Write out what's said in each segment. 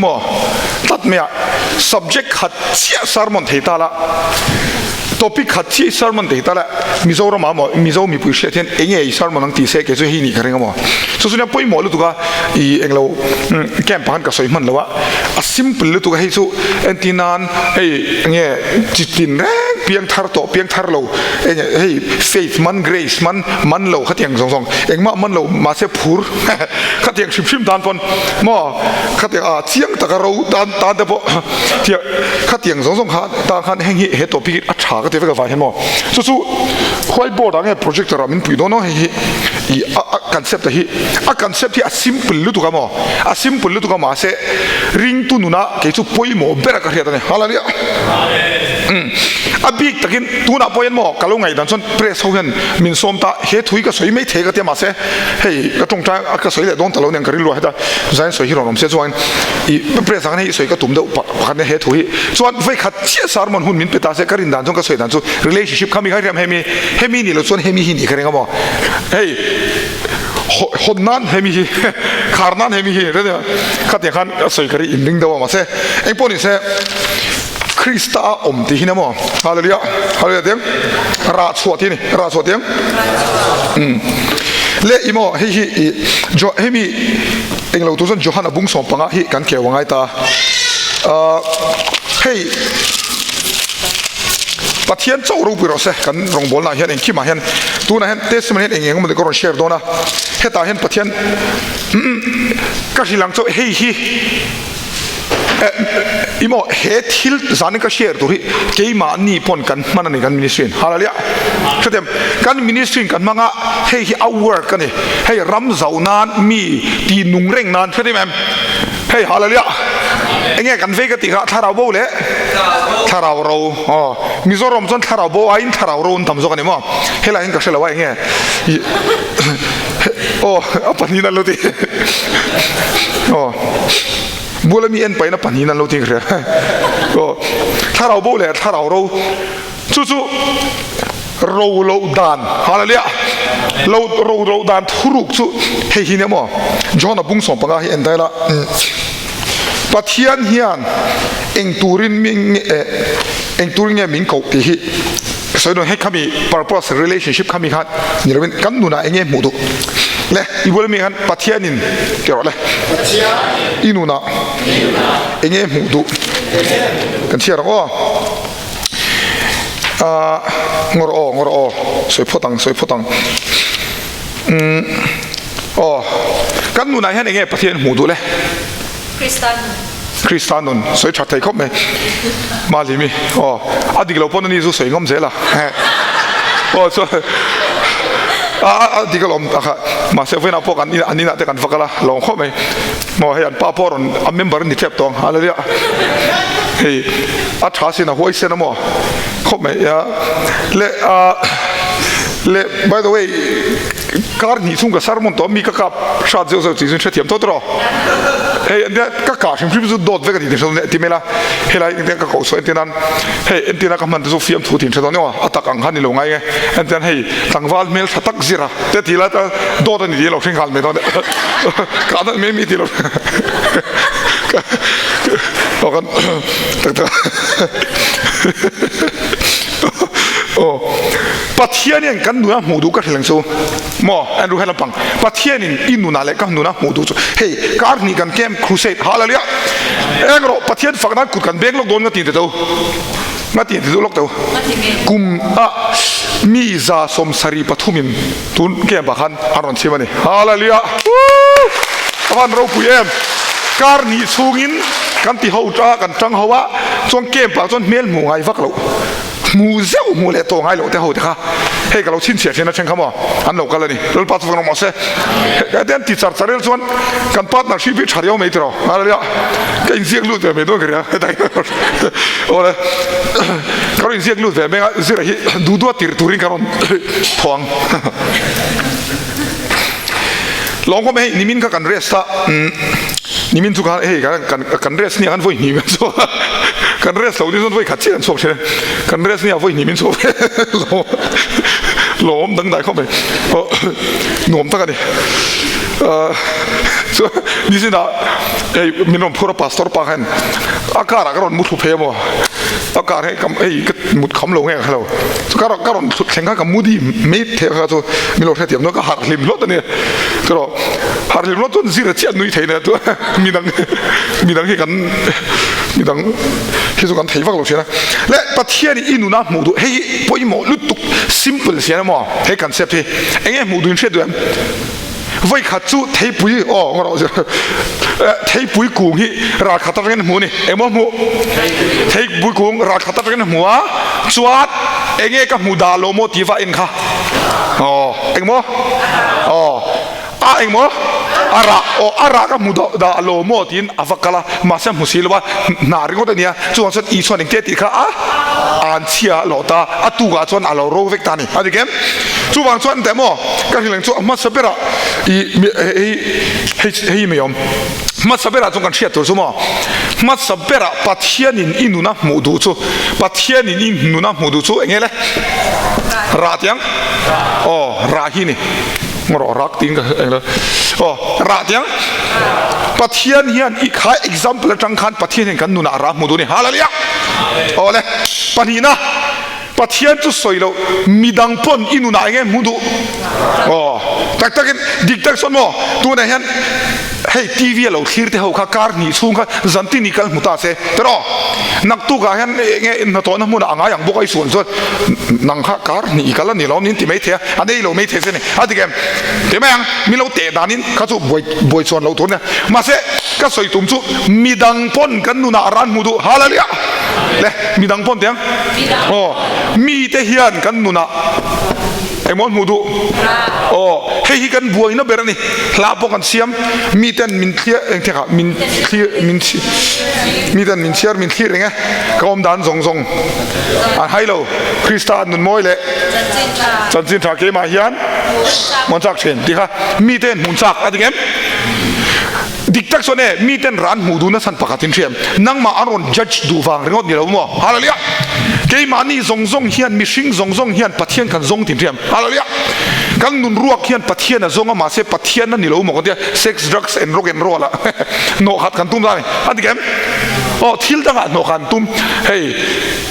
Maw? Tlat mai a, subject khat chiah sermon thei ta la, topic khat chiah i sermon thei ta la, Mizoram ah maw Mizo mipui hriat hian eng nge i sermon ang tih se kei chu hei nih ka ring a maw? Chu chu nia pawimawh lutuk a, i englo camp ah khan ka sawi hman lo a, a simple lutuk a hei chu entir nan hei eng nge chi tin reng piang thar tawh piang thar lo eng nge hei faith man grace man man lo khatiang zawng zawng engmah man lo mahse phur khatiang hrim hrim tan pawn maw khatiang a chiang taka ro tan tan te pawh tiang khatiang zawng zawng kha tan khan heng hi he topic hi a tha ka ti vek avang hian maw chu chu whiteboard ah nge projector ah min pui dawn a hei hi ih a a concept a hi a concept hi a simple lutuk a maw a simple lutuk a mahse ringtu nuna kei chu pawimawh ber a ka hriat a ni hallelujah umm a bik takin tunah pawh hian maw ka lo ngaihdan chuan press ho hian min sawm ta he thu hi ka sawi mai thei ka tia mahse hei ka tawngtai a ka sawi leh dawn ta lo nen ka rilru a heta zain sawi hi rawn awm se chuan i press ah khan hei sawi ka tum deuh pakhat nia he thu hi chuan vawikhat chiah sermon hun min pe ta se ka rin dan chuan ka sawi dan chu relationship kha mi kha riam hemi hemi nih loh chuan hemi hi nih ka ring a maw hei hawn nan hemi hi khar nan hemi hi khatiang khan ka sawi ka ri in ring deuh a mahse engpawh ni se Krista a awm tih hi nia maw? Hallelujah! Hallelujah tiang rah chhuah tih a ni. Rah chhuah tiang. Umm. Le i maw hei hi i Jo hemi englo tur chuan Johana bung 15 hi kan keu a ngai ta. Ahh hei Pathian chauh ropui rawh se kan rawngbawlnaah hian engkimah hian tunah hian testimony hian eng eng emaw ka rawn share dawn a. Hetah hian Pathian umm ka hrilh ang chauh hei hi. I maw he thil zanin ka share tur hi keimahni pawn kan hman a ni kan ministry in hallelujah hrethiam kan ministry in kan hmang a hei hi a work a ni hei ram zauh nan mi tih nung reng nan hrethiam em hei hallelujah enge kan vei ka tih kha thlarau bo leh thlarau ro aw Mizoram chuan thlarau bo aiin thlarau ro an tam zawk a ni maw helai hian ka hrelo a enge Aw a pahnihin an lo ti aw bula mi en pahin a pahnihin an lo ti ka hria aw thlarau bo leh thlarau ro chu chu ro loh dan hallelujah lo ro loh dan thuruk chu hei hi nia maw John a bung 15 hi en daila Pathian hian eng turin mi eng turin nge min koh tih hi Sawi dawn hei khami purpose relationship khami khan ni lovin kan nunah eng nge hmuh duh le i bula mi khan Pathianin ti rawh le i nunah eng nge hmuh duh kan chhiar ang aw ah ngawr aw ngawr aw sawi phawt ang sawi phawt ang umm aw kan nunah hian eng nge Pathian hmuh duh le. Krista nun sawi that thei khawp mai Malimi aw a dik lo pawn ani chu sawi ngawm zel a aw chuan a a dik alawm tak a mahse vawiinah pawh kan an inah te kan va kal a lawm khawp mai maw hei an pa pawh rawn a member a ni tep tawh ang hallelujah hei a tha sin a huaisen a maw khawp mai a leh a leh by the way Kar hnih chhung ka sermon tawh mi ka kap hrat zeuh zeuh tih chu hrethiam tawh tawh hei ania ka kah hrim hrim chu dawt vek a ni tih hre ti mai la helai engtin ka koh chhuah entir nan hei entir a ka hman te chu fiamthu tih hre dawn emaw a tak ang kha ni lo ngai nge entir hei tlangval hmel tha tak zir a te ti la dawt a ni tih lo hre nghal mai dawn kah nalh mai mai tih lo aw kan tak tak aw. Pathian hian kan nuna hmuh duh ka hrilh ang chu maw Andrew he lampang Pathianin i nunah leh ka nuna hmuh duh chu hei kar hnih kan camp crusade hallelujah eng rawh Pathian fak nan kut kan beng lawk dawn nga tin te to nga tin te duh lawk to kum a mi 73 in tun camp ah khan an rawn chhim ani hallelujah a van ropui em kar hnih chhungin kan ti ho ta kan tang ho a chuan camp ah chuan hmel hmuh ngai vak loh Hmu zeuh hmu leh tawh ngai loh te ho te kha hei ka lo chhinchhiah thin a then kha maw an lo kal a ni Lalpa chu fak rawh se heti an ti char char el chuan kan partnership hi tha riau mai tiraw hallelujah ka inziak lut ve mai dawn ka ria hetai awle ka rawn inziak lut ve mai a zira hi duh duh a tir turin ka rawn thawng lawng khawp hei nimin kha kan rest a Nimin chu khan hei kan kan kan rest nia kan vawi hnih min chhuak a, kan rest lo ni chuan vawi khat chiah kan chhuak thin a, kan rest nia vawi hnih min chhuak lawm lawm dangdai khawp mai aw nuam tak a ni. Chuan nizinah hei min rawn phur a pastor pa khan a car ah ka rawn mu thlu phei a maw a car hi hei ka mut kham lo nge ka hrelo chu ka rawn ka rawn thut thleng khan ka mu dih mai theih kha chu min lo hrethiam dawn ka harh hlim hlawt a ni churaw harh hlim hlawt chuan zir a chiah nui thei na chu midang midang hi kan midang hi chu kan thei vak lo thin a le Pathian i nuna hmuh duh hei hi pawimawh lutuk simple sian a maw he concept hi eng nge hmuh duh in hriat duh em? Vawi khat chu theipui aw ngaw rawh zir theipui kung hi ral khat atangin a hmu a ni. Engmaw a hmuh? Theipui kung ral khat atangin a hmu a, chuan enge ka hmu dah lo maw tih va en kha. Aw engmaw? Aw a engmaw? A rah aw a rah ka hmu dah lo maw tiin a va kal a, mahse a hmu si lo a, hna ringawt a nia. Chuvang chuan Isuan engtia tih kha a anchhia a lawh ta, a tukah chuan a lo ro vek ta a ni. A dik em? Chuvang chuan teh maw ka hrilh ang chu a hmasa berah i hei hei hei mai awm. Hmasa berah chuan kan hriat tur chu maw hmasa berah Pathianin i nuna hmuh duh chu Pathianin i nuna hmuh duh chu eng nge le? Rah tiang? Aw rah hi ni. Rawh rak tiin ka eng lo. Aw rah tiang? Pathian hian i kha example atang khan Pathian hian kan nunah rah hmuh duh a ni. Hallelujah! Aw le pahnihna. Pathian chu sawi loh midang pawn i nunah eng nge hmu duh? Aw, tak takin dik tak chuan maw tunah hian hei TV a lo thlir te ho kha kar hnih chhung kha zan tin i kal hmu ta se tiraw? Naktukah hian eng nge hnathawhna hmunah a ngai ang bawk a i suan chuan nang kha kar hnih i kal a ni lo min ti mai thei a, a nei lo mai thei che ni a ti kem? Ti mai ang, min lo teh danin kha chu buai buai chuan lo tur nia. Mahse ka sawi tum chu midang pawn kan nunah ran hmu duh Hallelujah! Le midang pawn tiang. Aw, mite hian kan nunah engmaw an hmuh duh? Aw, hei hi kan buaina ber a ni. Hla pawh kan siam, miten min thlir, eng thekah, min thlir, min miten min chhiar, min thlir reng e. Ka awm dan zawng zawng an hai lo. Krista an nun mawi leh chanchin tha keimah hian hmuan chak thin tih kha miten hmuh chak a ti ngem? Dik tak chuan e, miten ran hmuh duhna chhan pakhat in hriam, nangmah an rawn judge duh vang ringawt ni lo maw? Hallelujah! Keimahni zawng zawng hian, mihring zawng zawng hian Pathian kan zawng tin hriam. Hallelujah! Kan nun ruak hian Pathian a zawng a, mahse Pathian a ni lo maw kan tia, sex, drugs and rock and roll ah hnawh khat kan tum ta a ni. A dik em? Aw, thil dangah hnawh khat an tum, hei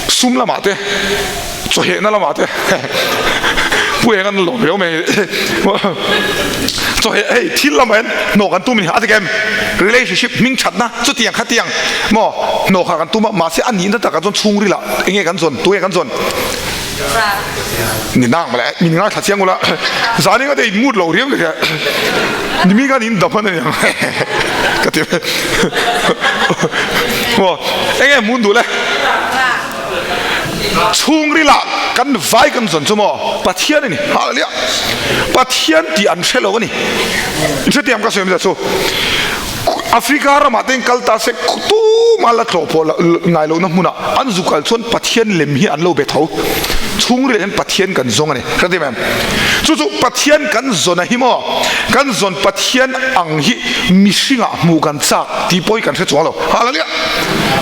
sum lamah te, Chawhehna lamah te pu eng an lawm riau mai chawheh hei thil lamah hian hnawh kan tum a ni a ti kem relationship hming thatna chutiang khatiang maw hnawh kha kan tum a mahse a nihna takah chuan chhungril ah enge kan zawn tunge kan zawn ni nang mawle min ngaithla chiang ula zan enga te in mut lo riau ka hria ni mi khan in dam a ni ang ka ti maw enge hmun duh le. Chhungrilah kan vai kan zawn chu maw Pathian a ni. Hallelujah! Pathian tih an hre lo a ni. In hrethiam ka sawi awmzia chu Africa ramah te in kal ta se tuma la tlawh pawh ngai lohna hmunah an zu kal chuan Pathian lem hi an lo be tho. Chhungrilah hian Pathian kan zawng a ni. Hrethiam em? Chu chu Pathian kan zawn a hi maw kan zawn Pathian ang hi mihringah hmuh kan chak tih pawh hi kan hre chuang lo. Hallelujah!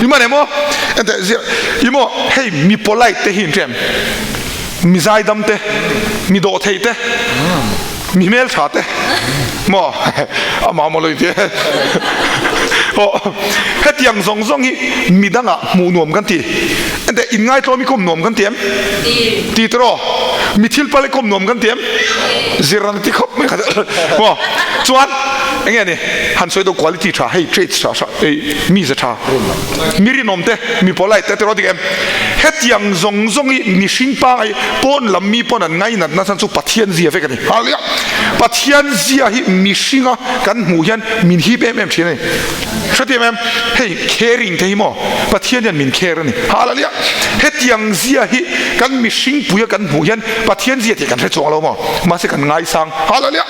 Iman emaw ente zia emaw hei mi polite te hi in hrem mi zaidam te mi dawh thei te mi hmel tha te maw ama maw lo inti aw hetiang zawng zawng hi mi dangah hmuh nuam kan ti ente in ngaitlawm i kawm nuam kan ti em ti tiraw mi thil pal i kawm nuam kan ti em zir an ti khawp mai kha maw chuan enge ni han sawi deuh quality tha hei traits tha tha ei mize tha mi rinawm te mi polite te tiraw dik em hetiang zawng zawng hi mihring pangai pawn lam mi pawn an ngainat na chhan chu Pathian zia vek a ni hallelujah Pathian zia hi mihringa kan hmuh hian min hip em em thin a ni hrethiam em hei caring te hi maw Pathian hian min care a ni hallelujah hetiang zia hi kan mihring puia kan hmuh hian Pathian zia tih kan hre chuang lo maw mahse kan ngaisang hallelujah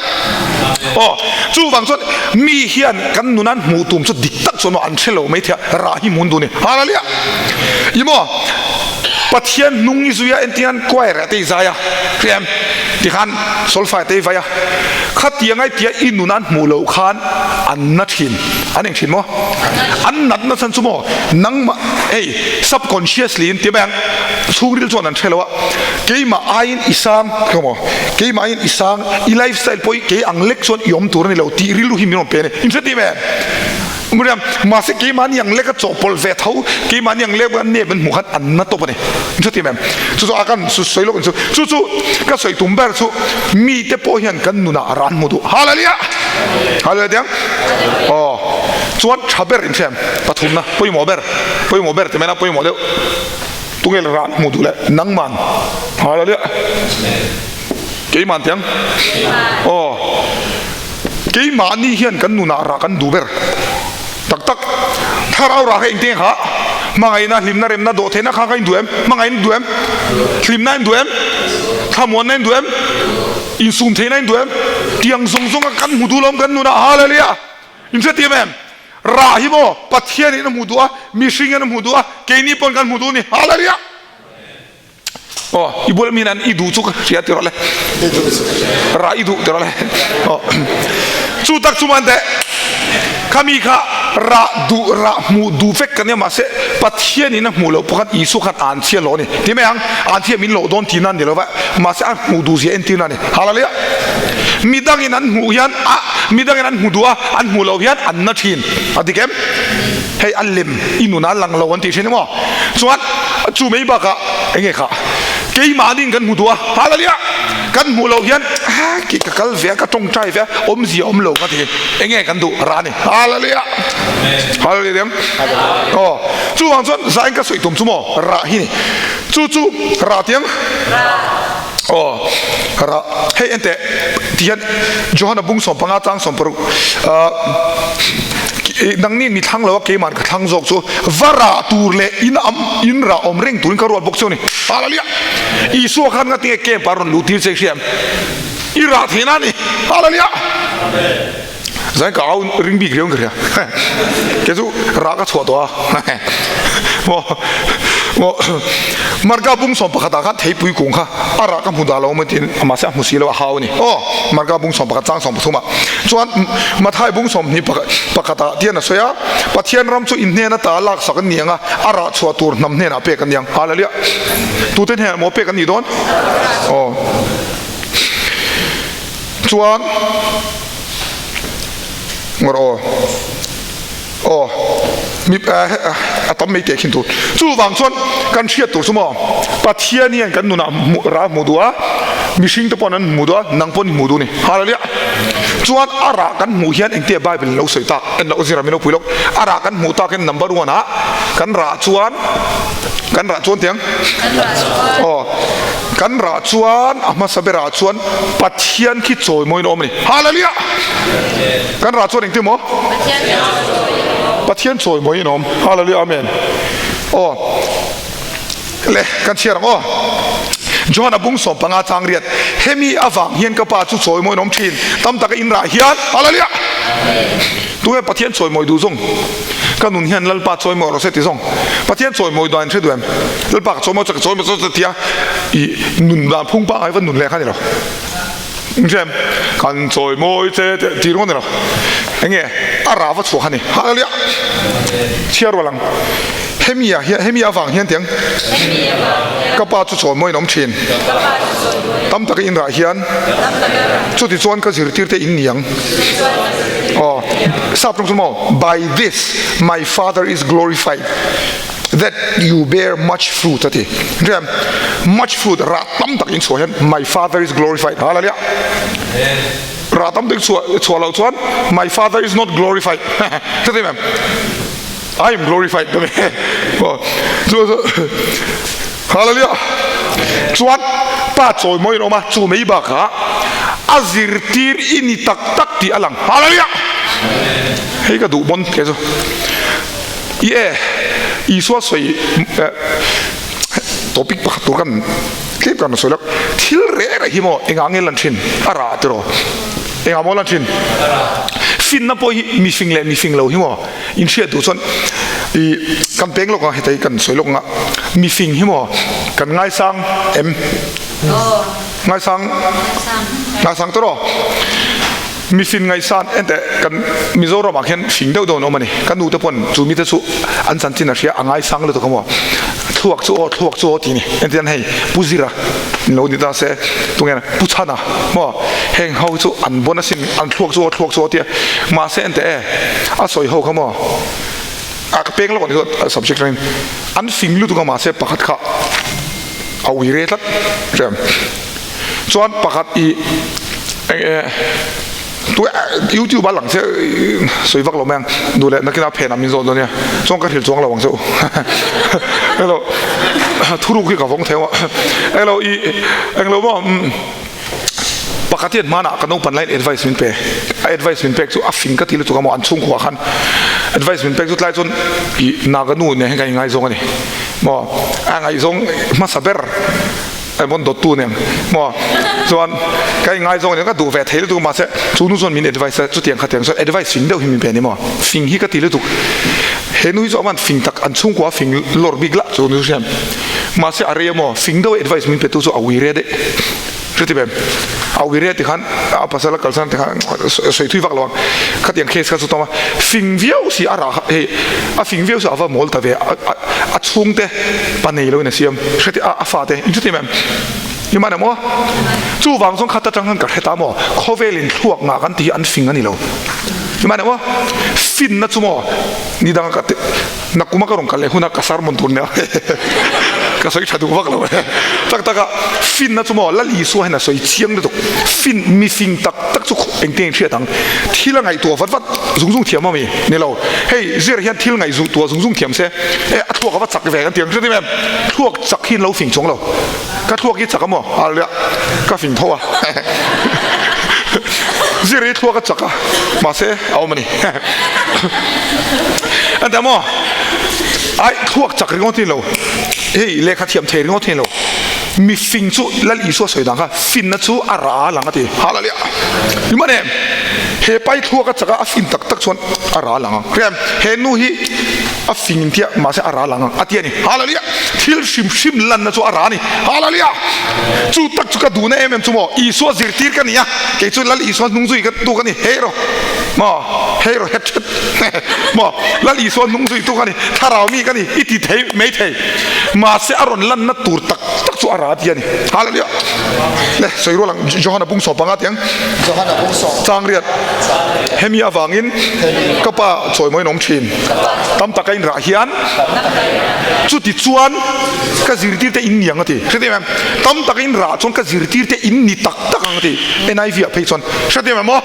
Aw, chuvang chuan mi hian kan nunan hmuh tum chu dik tak chuan maw an hre lo mai thei a, rah hi hmun duh a ni. Hallelujah! I maw, Pathian hnung i zui a, engtin choir ah te i zai a, hria em? Tikhan solfa te i vai a, khatiang ai tia i nunan hmuh loh khan an na thin, an eng thin maw? An natna chhan chu maw nangmah. Hei subconsciously in ti mai ang, chhungril chuan an hre lo a, keimah aiin i sang ka maw, keimah aiin i sang, i lifestyle pawh hi kei ang lek chuan i awm tur a ni lo tih rilru hi min rawn pe a ni. In hre ti ve? Muriam, mahse keimahni ang lek a chawhpawlh ve tho, keimahni ang lek a nep an hmuh khan an na tawp a ni. In hre ti ve? Chu chu a kan sawi lawk ang chu. Chu chu ka sawi tum ber chu mite pawh hian kan nunah ran hmu duh. Hallelujah! Hallelujah tiang? Aw. Chuan tha ber in hriam pathumna pawimawh ber pawimawh ber ti mai na pawimawh deuh tunge la ran hmu duh leh nangman hallelujah keiman tiang aw keimahni hian kan nunah rah kan duh ber tak tak thlarau rah kha engtin kha hmangaihna hlimna remna dawhtheihna kha kha in duh em hmangaihna in duh em hlimna in duh em thlamuanna in duh em insum theihna in duh em tiang zawng zawng a kan hmu duh lawm kan nunah hallelujah In hrethiam em? Rah hi maw Pathian in a hmuh duh a, mihring in a hmuh duh a, keini pawn kan hmuh duh ni. Hallelujah! Aw, i bula mi hian i duh chu ka hria ti rawh le. Rah i duh ti rawh le. Aw, chu tak chu man teh. Khami kha rah duh rah hmuh duh vek kan nia mahse Pathian in a hmuh loh pawh khan Isua khan an chhia lo a ni. Ti mai ang, an chhia min loh dawn tihna a ni lo va, mahse a hmuh duh zia entirna a ni. Hallelujah! Midangin an hmuh hian a midangin an hmu duh a, an hmuh loh hian an na thin. A dik em? Hei a lem i nunah a lang lo an tih thin emaw? Chuan chu mai bakah eng nge kha keimahniin kan hmu duh a, Hallelujah! Kan hmuh loh hian a kih ka kal ve a, ka tawngtai ve a, awmzia awm lo ka ti. Eng nge kan duh? Rah a ni. Hallelujah! Hallelujah diam? Aw, chuvang chuan zain ka sawi tum chu maw rah hi ni. Chu chu rah tiang? Rah. Aw, rah, hei enteh, ti hian Johana bung 15 chang 60, ah, nangni mi thlang lo a keiman ka thlang zawk chu va rah tur leh in am in rah awm reng turin ka ruat bawk chu ni. Hallelujah! Isua khan nga tinge camp ah rawn luh tir che i hria em? I rah theih na ni. Hallelujah! Zain ka au ring bik riau in ka hria. Kei chu rah ka chhuah tawh a. Maw maw Marka bung 11 ah khan theipui kung kha a rah ka hmu dah lo maw tiin mahse a hmu si lo a hau a ni. Aw Marka bung 11 chang 13 ah chuan Mathai bung 21 ah tian a sawi a, Pathian ram chu in hnen ata laksak an ni ang a, a rah chhuah tur hnam hnenah pek an ni ang. Hallelujah. Tute hnenah maw pek an nih dawn? Aw. Chuan ngawr aw aw mi a tam mai teh khin tur chuvang chuan kan hriat tur chu maw Pathian hian kan nunah hmuh rah hmuh duh a mihring te pawn an hmuh duh a nang pawn i hmuh duh a ni hallelujah chuan a rah kan hmuh hian engtia bible in lo sawi tak en loh zira min lo pui lawk a rah kan hmuh tak hian number one ah kan rah chuan kan rah chuan tiang aw Kan rah chuan a hmasa berah chuan Pathian khi chawimawiin a awm a ni. Hallelujah! Kan rah chuan engtin maw? Pathian chawimawiin a awm. Hallelujah! Amen. Aw le kan chhiar ang aw. John a bung 15 chang riat hemi avang hian ka pa chu chawimawiin a awm thin. Tam taka in rah hian Hallelujah! Tunge Pathian chawimawi duh zawng? Ka nun hian Lalpa chawimawi rawh se ti zawng. Pathian chawimawi dan hre duh em? Lalpa ka chawimawi chu ka chawimawi chu tia i nun dan phung pangai va nun leh kha ni lo. Engche em? Kan chawimawi che te ti ringawt ni lo. Enge a rah va chhuah kha ni. Hallelujah! Chhiar rual ang. Hemi ah hian hemi avang hian tiang ka pa chu chawimawiin awm thin. Tam taka in rah hian chuti chuan ka zirtir te in ni ang. Aw, sap tawng chu maw? By this my father is glorified that you bear much fruit a ti. Rem, much fruit rah tam tak in chhuah hian my father is glorified. Hallelujah. Rah tam tak chhuah chhuah loh chuan my father is not glorified. Chuti mem. I am glorified. Chu Hallelujah. Chuan pa chawi mawi in awm a, chu mai bakah a zirtir i ni tak tak tih a lang. Hallelujah. Hei ka duh bawn kei chu. I e Isua sawi topic pakhat tur kan tlem kan sawi lak. Thil reh reh hi maw engah nge lan thin? A rah tiraw? Engah maw lan thin? Finna pawh hi mifing leh mifing lo hi maw in hriat duh chuan i kan peng lawk ang hetei kan sawi lawk ang a mifing hi maw kan ngaisang em? Ngaisang ngaisang tawh rawh. Mifin ngaihsan enteh kan Mizoram ah khian fing deuh deuh an awm a ni. Ka nu te pawn chu mite chu an chanchin a hria a ngaisang lutuk a maw. Thluak chu aw thluak chu aw tih a ni. Entir nan hei Pu Zira lo ni ta se tunge Pu Chhana maw heng ho chu an bon asin an thluak chu aw thluak chu aw tia mahse enteh e a sawi ho kha maw a ka peng lawk a ni chuan subject atangin an fing lutuk a mahse pakhat kha a ui re tlat hriam. Chuan pakhat i eng e tu youtube a lang che sawi vak lo mai ang duh leh nakinah phenah min zawt dawn nia chuan ka hrilh chuang lo ang che u elo thuruk hi ka vawng thei a elo i englo maw pakhat hian hmanah ka naupang laiin advice min pe a advice min pek chu a fing ka ti lutuk a maw an chhungkhuah khan advice min pek chu tlai chuan i naganu nen hian kan ingaizawng a ni maw a ngaihzawng hmasa ber. Ai vawn dawttu nen maw chuan ka ingaizawng nen ka duh ve thei lutuk mahse chu nu chuan min advice a chutiang khatiang chuan advice fing deuh hi min pe a ni maw fing hi ka ti lutuk he nu hi chu a van fing tak an chhungkua fing lawr bik lah chu nu hian mahse a rei a maw fing deuh advice min pe tu chu a ui re daih hre ti em a ui re tikhan a pasal a kalsan tikhan sawi thui vak lo ang khatiang case kha chu tam a fing viau si a rah hei a fing viau si a va mawl ta ve a chhungte pa nei lo in a siam hre tih a fate in hre tih em i man em aw chuvang chuan khat atang khan ka hre ta maw khawvel in thluak ngah kan tih hi an fing a ni lo i man em aw finna chu maw ni danga ka nakuma ka rawn kal leh huna ka sermon tur nia ka sawi tha duh vak lo tak taka finna chu maw Lal Isua hian a sawi chiang lutuk fin mi fing tak tak chu engtin in hriat ang thil a ngaihtuah vat vat zung zung thiam ami ni lo hei zir hian thil ngaihtuah zung zung thiam se e a thluak a va chak ve kan ti ang hriat em em thluak chak hi an lo fing chuang lo ka thluak hi chak a maw hallelujah ka fing tho a zir hi thluak a chak a mahse a awm a ni an ti a maw ai thluak chak ringawt hi lo hei lehkha thiam thei ringawt hi lo mi fing chu Lal Isua sawi dan kha finna chu a ra lang a ti hallelujah ni man em he pai thluak a chak a a fin tak tak chuan a ra lang ang rem he nu hi a fing in tia mahse a ra lang ang a ti a ni hallelujah thil hrim hrim lanna chu a ra a ni hallelujah chu tak chu ka duhna em em chu maw Isua zirtir ka ni a kei chu Lal Isua hnung zui ka tu ka ni hei rawh maw hei rawh het het maw Lal Isua hnung zui tu ka ni thlarau mi ka ni i ti thei mai thei mahse a rawn lanna tur tak tak chu a ra ti a ni hallelujah le sawi rual ang Johana bung sawm panga tiang Johana bung sawm chang riat hemi avangin ka pa chawimawiin awm thin tam taka in rah hian chuti chuan ka zirtir te in ni ang a ti hre em tam taka in rah chuan ka zirtir te in ni tak tak ang a ti NIV ah phei chuan hre em aw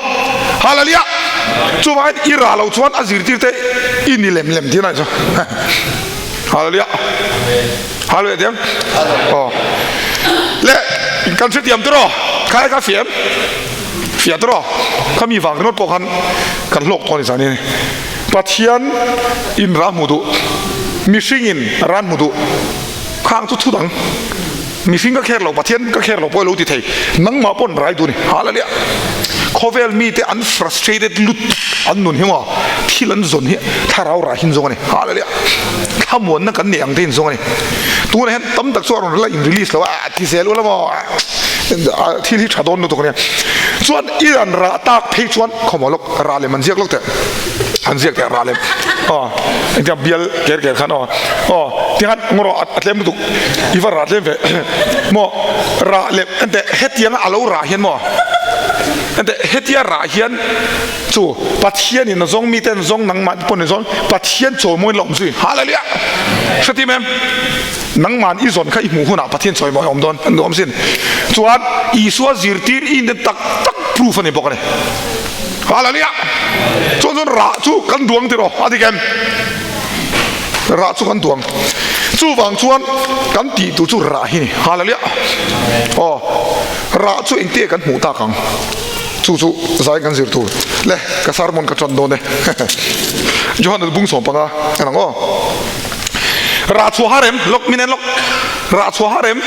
hallelujah chuvangin i rah loh chuan a zirtir te i ni lem lem tih a ni chu hallelujah hallelujah tiang aw le kan hrethiam tiraw khai ka fiam fiah tiraw khami vang ringawt pawh khan kan hlawk tawh a ni zan in Pathian in ra hmu duh mihring in ran hmu duh khang chu thu dang mihring ka kher lo Pathian ka kher lo pawh i lo ti thei nangmah pawn rai duh a ni hallelujah khawvel mite an frustrated lut an nun hi maw thil an zawn hi thlarau rah hin zawng a ni hallelujah thlamuanna kan neih ang te in zawng a ni tunah hian tam tak chu a rawn la in release lo a ti zel ula maw thil hi tha dawn lutuk a nia chuan i an rah tak phei chuan khawmaw lawk rah lem an ziak lawk teh an ziak teh rah lem aw engtiang bial ker ker khan aw aw tianghan ngawrawh a tlem lutuk i va rah tlem ve maw rah lem enteh hetianga a lo rah hian maw enteh hetia rah hian Chu Pathian in a zawng mite an zawng nangmah te pawn in zawn Pathian chawimawi in la awm zui Hallelujah Hretim em nangman i zawn kha i hmuh hunah Pathian chawimawi a awm dawn an nuam sin chuan Isua zirtir i in tak tak proof a ni bawk a ni Hallelujah chuan chuan rah chu kan duang tiraw a dik em rah chu kan duang chuvang chuan kan tih tur chu rah hi ni Hallelujah aw rah chu engtia kan hmuh tak ang Chu chu zai kan zir tur le ka sermon ka tan dawn e Johan bung 15 en ang aw Rah chhuah har em lok min en lok rah chhuah har em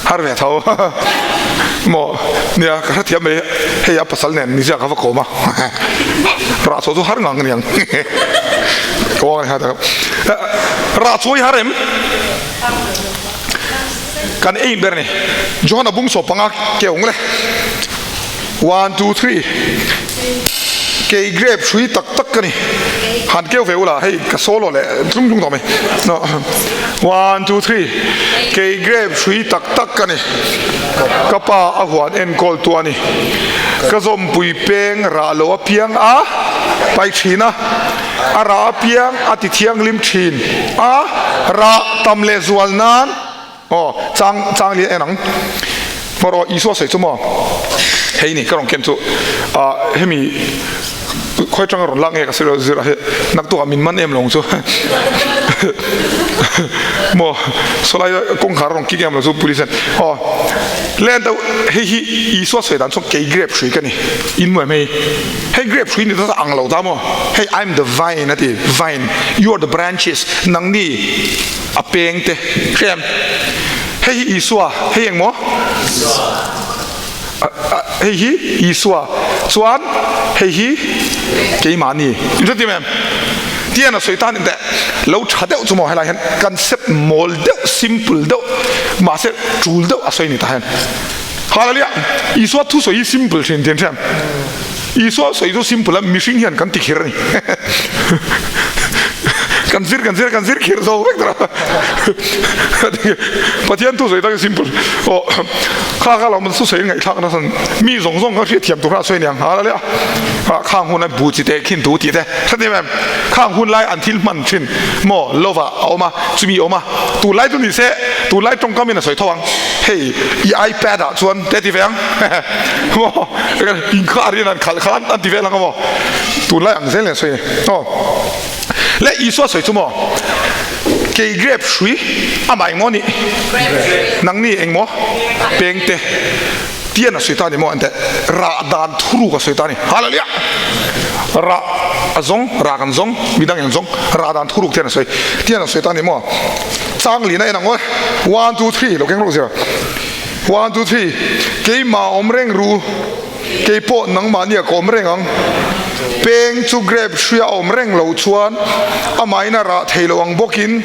har ve tho maw nia ka hrethiam mai hei a pasal nen nizia ka va kawm a rah chhuah chu har ngang aniang ka rah chhuah hi har em Kan ei ber ni. Johana bung 15 ke awng le. One, two, three. Kei grape hrui tak tak ka ni. Han keu ve ula, hei ka solo leh tlung tlung tawh mai. No. One, two, three. Kei grape hrui tak tak ka ni. Ka pa a huan enkawl tu a ni. Ka zawmpui peng rah lo apiang a pai thin a. A rah apiang a ti thianghlim thin a. Rah tam leh zual nan Aw, chang chang lian en ang. Hmawr aw, Isua sawi chu maw? Hei ni, ka rawn ken chu. Ah, hemi khawi tanga rawn lak nge ka sawi lo zir a he naktuk ah min man em lo ang chu. Maw, sawlai kawngkhar a rawn kik em lo chu police hian. Aw, len deuh, hei hi Isua sawi dan chuan kei grape hrui ka ni. In mu em hei? Hei grape hrui ni ta ang lo ta maw? Hei I'm the vine a ti, vine, you are the branches, nangni. A peng te hrem. Hei hi Isua, hei eng maw? Hei hi Isua. Chuan hei hi keimahni. In hre tim em? Tian a sawi tan in teh lo tha deuh chu maw helai hian concept mawl deuh, simple deuh, mahse tul deuh a sawi ni ta hian. Hallelujah! Isua thu sawi hi simple thin tin hrem. Isua sawi chu simple a, mihring hian kan ti khir a ni. Kan zir kan zir kan zir khir zo vek tawh a. Pathian thu sawi tak hi simple. Aw kha kha lo thu sawi ngaihthlak nasa mi zawng zawng kha hriatthiam tur kha a sawi aniang ha la a khang hun a bu chi te khin tu tih te hre em khang hun lai an thil hman thin maw lova a awm a chumi awm a tunlai chu ni se tunlai tawngkam in a sawi tho ang hei i ipad ah chuan te ti ve ang maw Inkhar hian an khalh khan an ti vel ang a maw? Tunlai ang zel nen sawi a ni. Aw. Le Isua sawi chu maw? Kei grape hrui amah engmaw nih? Nangni engmaw? Pengte. Tian a sawi ta ni maw? Enteh rah dan thuruk a sawi ta ni. Hallelujah! Rah a zawng, rah kan zawng, midang in an zawng, rah dan thuruk tian a sawi. Tian a sawi ta ni maw? Chang lin a en ang aw. One, two, three, lo keng rawh zir. One, two, three, Keimah awm reng ru, kei pawh nangmahni a ka awm reng ang. Peng chu grape hria a awm reng loh chuan amahin a rah thei lo ang bawkin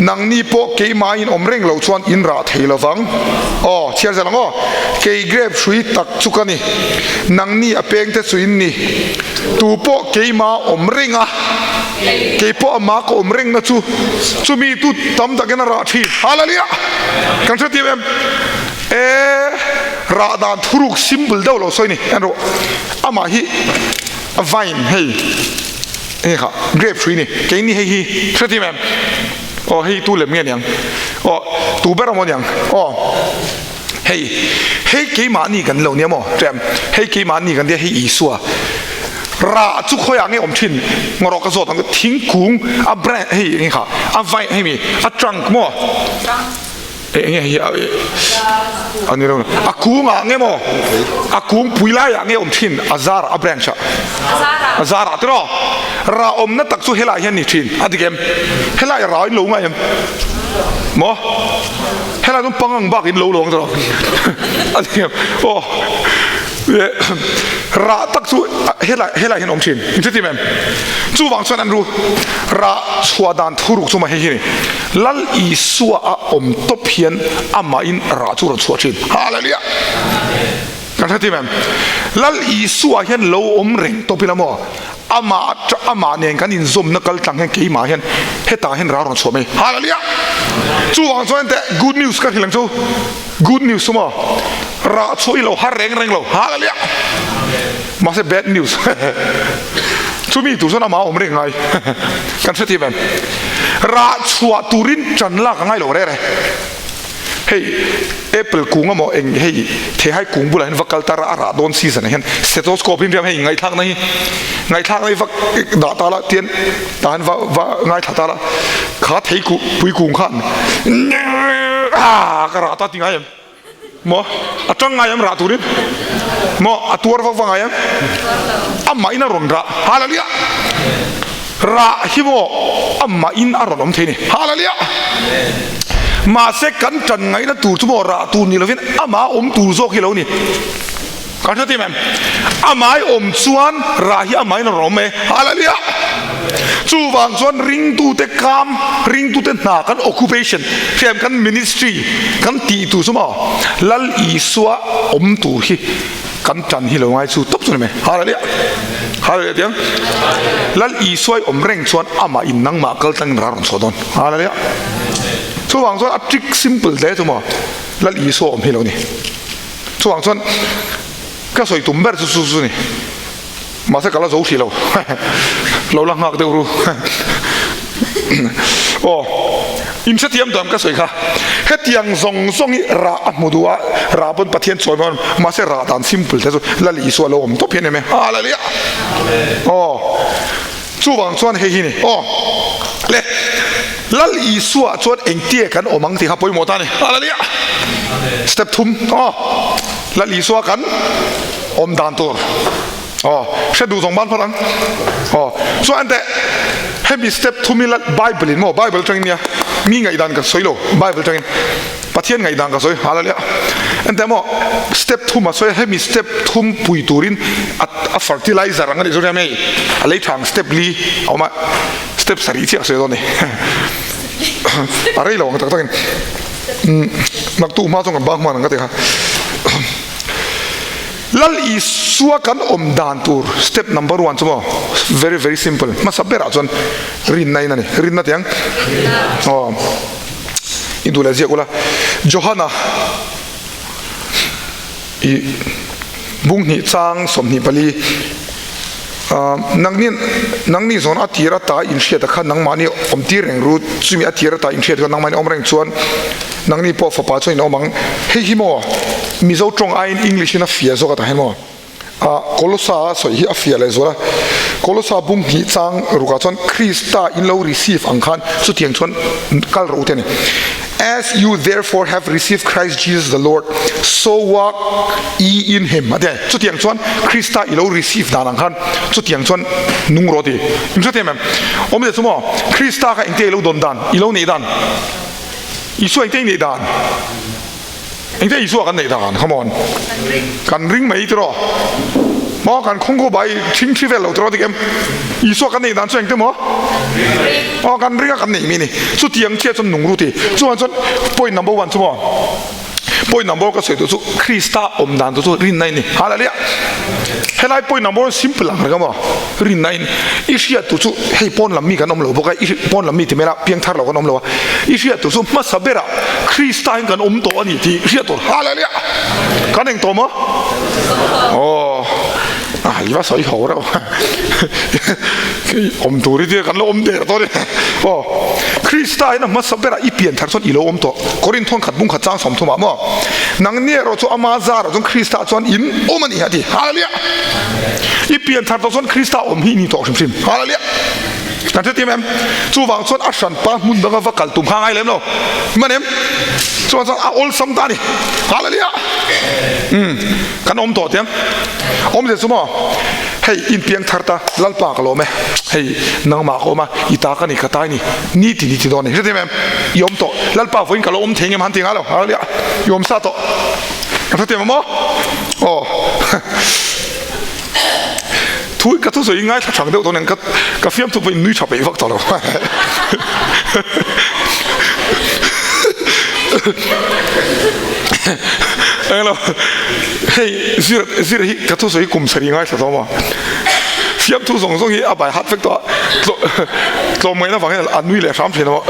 nangni pawh keimahin awm reng loh chuan in rah thei lo vang. Aw, chhiar zel ang aw. Kei grape hrui tak chu ka ni, nangni a pengte chu in ni. Tu pawh keimah awm reng a, kei pawh amah ka awm rengna chu chumi tu tam takin a rah thin. Hallelujah! Kan hre tir em? E, rah dan thuruk simple deuh lo sawi ni. En rawh, amah hi vine hei, enge kha grape hrui ni, keini hei hi hre tir em? Aw hei tu lem nge niang? Aw tu ber a maw niang? Aw. Hei, hei keimahni kan lo nia maw? Ṭem, hei keimahni kan tia, hei Isua. Rah chu khawiah nge awm ṭhin? Ngawrawh ka zawt ang, thingkung a branch, hei enge kha, a vine, hei mi, a trunk maw? E enge hei a, a ni lo, a kungah nge maw? A kung pui laiah nge awm ṭhin? A zarah, a branch ah. A zarah tiraw? Rah awmna tak chu helaiah hian ni ṭhin, a dik em? Helaiah rah in lo ngai em? Maw? Helai chu pangang bak in lo lawng tawh a ni em aw rah tak chu helai helai hian awm thin in hre tim em chuvang chuan an ru rah chhuah dan thuruk chu mah hei hi ni Lal Isua a awm tawp hian amah in rah chu rawn chhuah thin Hallelujah kan hre tim em Lal Isua hian lo awm reng tawp ila maw Amah amah nen kan inzawmna kal tlang hian keimah hian hetah hian ral rawn chhuah mai. Hallelujah! Chuvang chuan teh good news ka hrilh ang chu. Good news chu maw? Rah chhuah i lo har reng reng lo. Hallelujah! Mahse bad news. Chumi tur chuan amah a awm reng ngai. Kan hrethiam em? Rah chhuah turin ṭan lak a ngai lo rere. Hei apple kung emaw eng hei theihai kung bulah hian va kal tar a a rah dawn season ah hian stethoscope hi hei ngaihthlakna hi ngaihthlakna hi va dah ta la tian tah hian va va ngaithla ta la kha thei ku pui kung khan ah ka rah ta ti ngai em maw a tang ngai em rah turin maw a tuar vak vak ngai em amah in a rawn rah hallelujah Rah hi maw amah in a rawn awm thei ni. Hallelujah! Mahse kan tan ngaihna tur chu maw rah tur ni lovin amah awm tur zawk hi lo ni. Kan hre tim em? Amah i awm chuan rah hi amah in a rawn awm e. Hallelujah! Chuvang chuan ringtute kam, ringtute hna kan occupation, hriam kan ministry kan tih tur chu maw Lal Isua awm tur hi. Kan tan hi lo ngai chu tawp chu ni mai. Hallelujah. Hallelujah tiang. Lal Isua i awm reng chuan amah in nangmah kal tlangin ra rawn chhuah dawn. Hallelujah. Chuvang chuan a trick simple hle chu maw Lal Isua awm hi lo ni. Chuvang chuan ka sawi tum ber chu chu chu ni. Mahse ka la zo hrih lo. Lo la nghak deuh ru. Aw, in hrethiam tawh em ka sawi kha. Hetiang zawng zawng hi rah a hmu duh a, rah pawn Pathian chawi mai awm. Mahse rah dan simple te chu Lal Isua lo awm tawp hian em e. Hallelujah! Aw, chuvang chuan hei hi ni. Aw, le Lal Isua chuan engtia kan awm ang tih kha pawimawh ta a ni. Hallelujah! Step thum. Aw, Lal Isua kan. Awm dan tur aw hre duh zawng ban phawt ang aw chuan teh hemi step thum ila bible in maw bible atangin nia mi ngaihdan ka sawi lo bible atangin pathian ngaihdan ka sawi hallelujah enteh maw step thum a sawi a hemi step thum pui turin a fertilizer ang a nih chu nia hei a lei thang step li a awm a step sarih chiah ka sawi dawn a ni a rei lo ang tak takin naktuk hma chuan kan bak hman ang ka ti kha. Lal Isua kan awm dan tur step number one chu maw very very simple hmasa berah chuan rinna in a ni rinna tiang aw i duh leh ziak ula Johana i bung hnih chang 24 nangni nangni zawn a tir ata inhriat a kha nangmahni awm tir reng ru chumi a tir ata inhriat kha nangmahni awm reng chuan Nangni pawh fapa chuan in awm ang. Hei hi maw Mizo tawng aiin English in a fiah zawk a tah hian maw ah Kolosa a sawi hi a fiah leh zual a. Kolosa bung hnih chang rukah chuan Krista in lo receive ang khan chutiang chuan kal rawh u te a ni. As you therefore have received Christ Jesus the Lord, so walk ye in him a ti a ni. Chutiang chuan Krista i lo receive dan ang khan chutiang chuan nung rawh ti. In hrethiam em? Awmzia chu maw Krista kha engtia i lo dawn dan, i lo neih dan? Isua engte i neih dan? Engte Isua kan neih dan? Come on. Kan ring mai tiraw? Maw kan khawngkaw bai thing thi vel lo tiraw dik em? Isua kan neih dan chu engte maw? Aw kan ring a kan neih mi ni. Chutiang chiah chuan nung ru ti. Chuan chuan point number one chu maw? Point number ka sawi duh chu Krista awm dan chu rinna i ni. Hallelujah. Helai point number simple ang reng a maw? Rinna in i hriat tur chu hei pawn lam mi kan awm lo bawk a, i pawn lam mi ti mai la piang thar lo kan awm lo a, i hriat tur chu hmasa berah Krista in kan awm tawh a ni tih hriat tur. Hallelujah. Kan eng tawh maw? Aw. Ah, i va sawi ho reuh. Awm tur i tia kan lo awm der tawh a ni. Aw, Krista hian a hmasa berah i pian thar chuan i lo awm tawh. Korinth khat bung khat chang 30 ah maw? Nang ni erawh chu ama zarah chuan Krista chuan in awm a ni a ti. Hallelujah! I pian thar tawh chuan Krista awm hi i ni tawh hrim hrim. Hallelujah! Kan hrethiam em? Chuvang chuan a hranpa hmun danga va kal tum kha a ngai lem lo. Hman em? Chuvang chuan a awlsam ta a ni. Hallelujah! Umm, kan awm tawh tiang. Awmzia chu maw? Hei inpiang thar ta, Lalpa ka lawm e. Hei nangmah ka awm a, i ta ka ni, ka ta i ni. Ni ti ni ti dawn a ni. Hrethiam em? I awm tawh. Lalpa vawiin ka lo awm thei ngem han ti ngai lo. Hallelujah! I awm sa tawh. Ka hrethiam em aw? Aw. Thu ka thusawi i ngaithla thang deuh dawn nen ka ka fiamthu pawh in nui tha peih vak tawh lo. Englo hei zir zir hi ka thusawi hi kum sarih ngaithla tawh maw? Fiamthu zawng zawng hi a bai hat vek tawh a, tlawm ngaihna vang hian a nui leh hram thin a maw?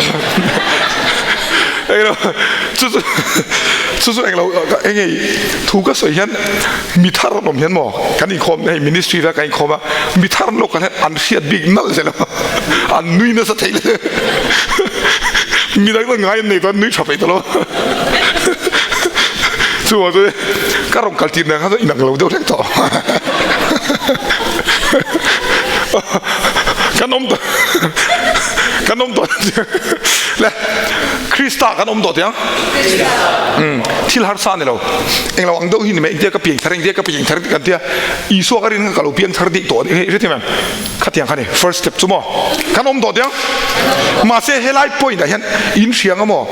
Englo chu chu chu chu englo eng nge thu ka sawi hian mi thar an awm hian maw kan inkhawm hei ministry vel kan inkhawm a mi thar an lo kal hian an hriat bik nalh zel a an nui nasa thei le mi dang dang ngai an nei chuan nui tha peih ta lo chuvang chuan ka rawn kal tir nen khan chuan inang lo deuh hlek tawh kan awm tawh kan awm tawh le Krista kan awm tawh tiang thil harsa a ni lo englo ang deuh hi ni mai engtia ka piang thar engtia ka piang thar kan tia Isua ka rin kha ka lo piang thar dih tawh a ni hei hrethiam em khatiang kha ni first step chu maw kan awm tawh tiang mahse helai point ah hian in hria ang maw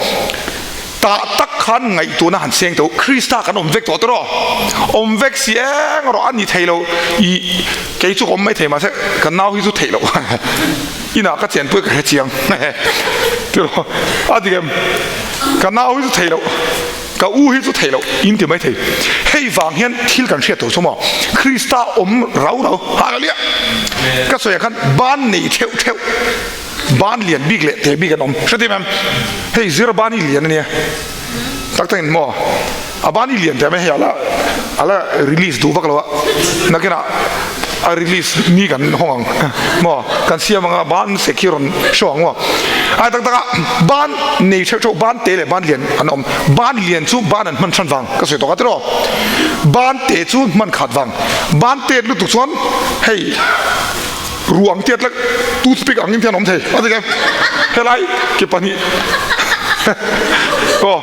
tah tak khan ngaihtuahna han seng tawh Krista kan awm vek tawh tawh awm vek si eng erawh a ni thei lo i kei chu ka awm mai thei mahse ka nau hi chu theih loh inah ka chenpui ka hre chiang tiraw a dik em ka nau hi chu theih loh. Ka u hi chu thei loh in ti mai thei. Hei vang hian thil kan hriat tur chu maw Krista awm rau rau Hallelujah. Ka sawi ah khan ban nei theuh theuh ban lian bik leh te bik an awm hre tim em? Hei zir ban hi lian ania tak tak in maw a ban hi lian teh mai hei ala ala release duh vak lo a nakinah a release ni kan hawng ang maw kan siam anga ban sek hi rawn show ang maw ai tak tak a ban nei theuh theuh ban te leh ban lian an awm ban lian chu ban an hman than vang ka sawi tawk a tiraw ban te chu hman khat vang ban tet lutuk chuan hei ruang tiat lek toothpick angin hian awm thei a ti em helai ke pahnih aw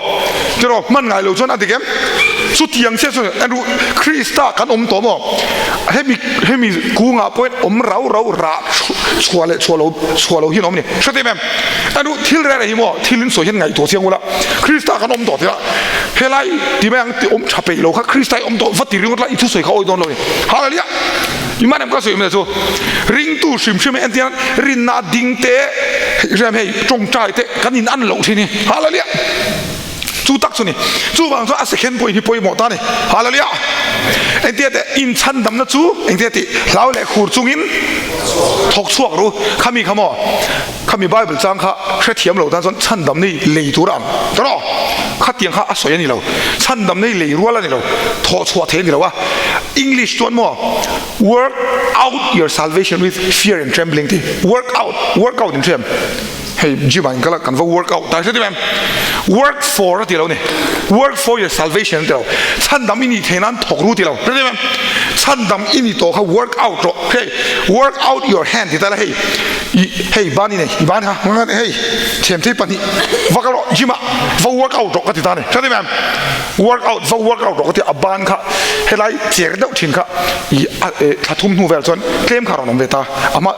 tiraw hman ngai lo chuan a dik em chutiang chiah chuan en ru Krista kan awm tawh maw hemi hemi kungah pawhin awm rau rau rah chhuah leh chhuah lo chhuah lo hian awm a ni hre em em en ru thil reh reh hi maw thil in sawi hian ngaihtuah chiang ula Krista kan awm tawh tih a helai ti mai ang ti awm tha peih lo kha Krista i awm tawh va ti ringawt la i thusawi kha awi dawn lo a ni Hallelujah. Iman em ka sawi mai chu ringtu hrim hrim hi entir rinna ding te rem hei tawngtai te kan in an loh thin hi hallelujah chu tak chu ni chuvang chuan a second point hi pawimawh ta ni hallelujah engtia te in chhan damna chu engtia tih hlau leh khur chungin thawk chhuak ru khami kha maw Khami Bible chang kha hrethiam lo tan chuan chhandam nei lei tur a ang tawh lo. Khatiang kha a sawi a ni lo. Chhandam nei lei rual a ni lo. Thawh chhuah thei a ni lo a. English chuan maw work out your salvation with fear and trembling tih work out, work out in hriam. Hei gym ah in kal a kan va work out ta hre ti em? Work for a ti lo ni. Work for your salvation a ti lo. Chhandam i nih theih nan thawk ru ti lo. Hre ti em? Chhandam i ni tawh kha work out rawh. Hei work out your hand ti ta la hei. I hei ban i nei i ban kha ngan hei thiam thei pahnih va kal rawh gym ah va work out rawh ka ti ta ni hre ma'am work out va work out rawh ka ti a ban kha helai cher deuh thin kha i thla thum hnu vel chuan tlem kha rawn awm ve ta ama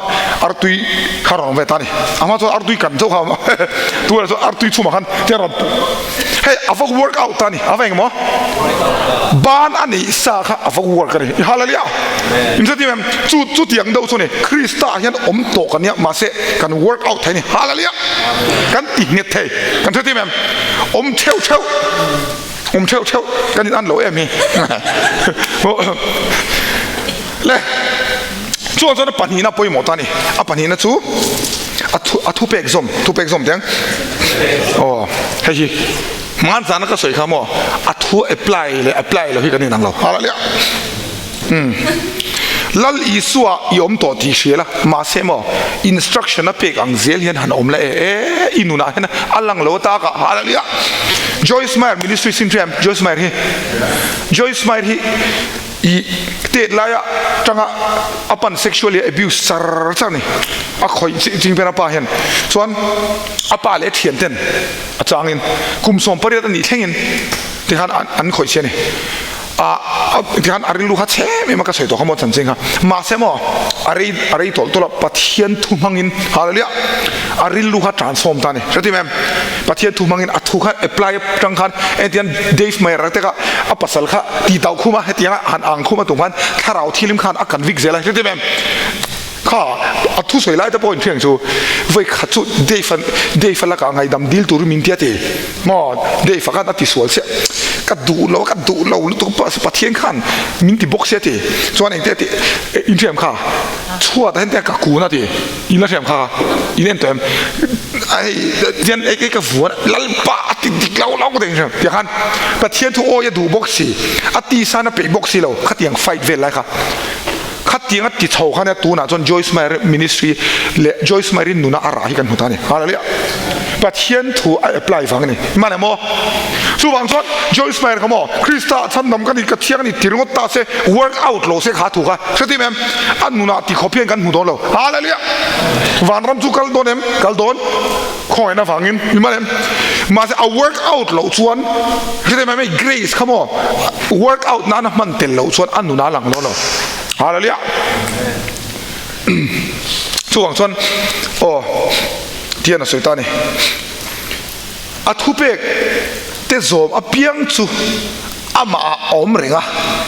artui kha rawn awm ve ta ni ama chuan artui kan chauh kha tu chuan artui chhumah khan te rawn hei a va work out ta ni a va engemaw ban a neih sa kha a va work a ni hallelujah in hre em chu chu tiang deuh chu ni Krista ah hian awm tawh kan nia mahse kan work out thei ni hallelujah kan ti nghet thei kan hre em awm theuh theuh awm theuh theuh kan in an lo em hi le chuan chuan a pahnihna pawimawh ta ni a pahnihna chu a thu a thupek zawm thupek zawm teng aw hei hi hman zana ka sawi kha maw a thu apply leh apply lo hi kan inang lo hallelujah um lal isua i awm tawh tih hria la mahse maw instruction a pek ang zel hian han awm la e e i nunah hian a lang lo ata ka hallelujah Joyce Meyer ministry sin hriam Joyce Meyer hi Joyce Meyer hi I tet laia tanga a pan sexually abuse char char ni a khawih ching ber a pa hian chuan a pa leh thian ten a changin kum 18 a nih thlengin tikhan an khawih che a ni a tikhan a rilru kha chhe em em a ka sawi tawh kha maw chanchin kha mahse maw a rei a rei tawlh tawlh a Pathian thu hmangin hallelujah a rilru kha transform ta a ni hretim em Pathian thu hmangin a thu kha apply atang khan entian Dave Meyer te kha a pasal kha ti tauh khum a hetianga han ang khum a tum khan thlarau thilim khan a kan vik zel a hretim em kha a thu sawi lai te pawh in hriang chu vawi khat chu Dave an Dave a lakah ngaihdam dil turin min tia ti maw Dave a khan a ti sual chiah ka duh lo ka duh lo lutuk Pathian khan min ti bawk sia ti chuan engte a ti in hriam kha chhuat ah hian ka kun a ti In la hriam kha in en tawh em? Hei tian ei ka vuan Lalpa a ti dik lo lo ka ti hriam tiang khan Pathian thu awi a duh bawk si a tisan a peih bawk si lo khatiang fight vel lai kha khatiang a ti chho khan nia tunah chuan Joyce Meyer ministry leh Joyce Meyer in nuna a rah hi kan hmu ta a ni Hallelujah Pathian thu a apply vang a ni hman em aw chuvang chuan Joyce Meyer kha maw Krista chhandam ka ni ka thiang a ni ti ringawt ta se work out lo se kha thu kha hretim em A nunah ti khawp hian kan hmu dawn lo. Hallelujah! Vanram chu kal dawn em? Kal dawn. Khawngaihna avangin i man em? Mahse a work out loh chuan hre mai mai grace kha maw work out nana hman tel loh chuan a nunah a lang dawn lo. Hallelujah! Chuvang chuan aw tian a sawi ta a ni. A thupek te zawm apiang chu amah ah a awm reng a,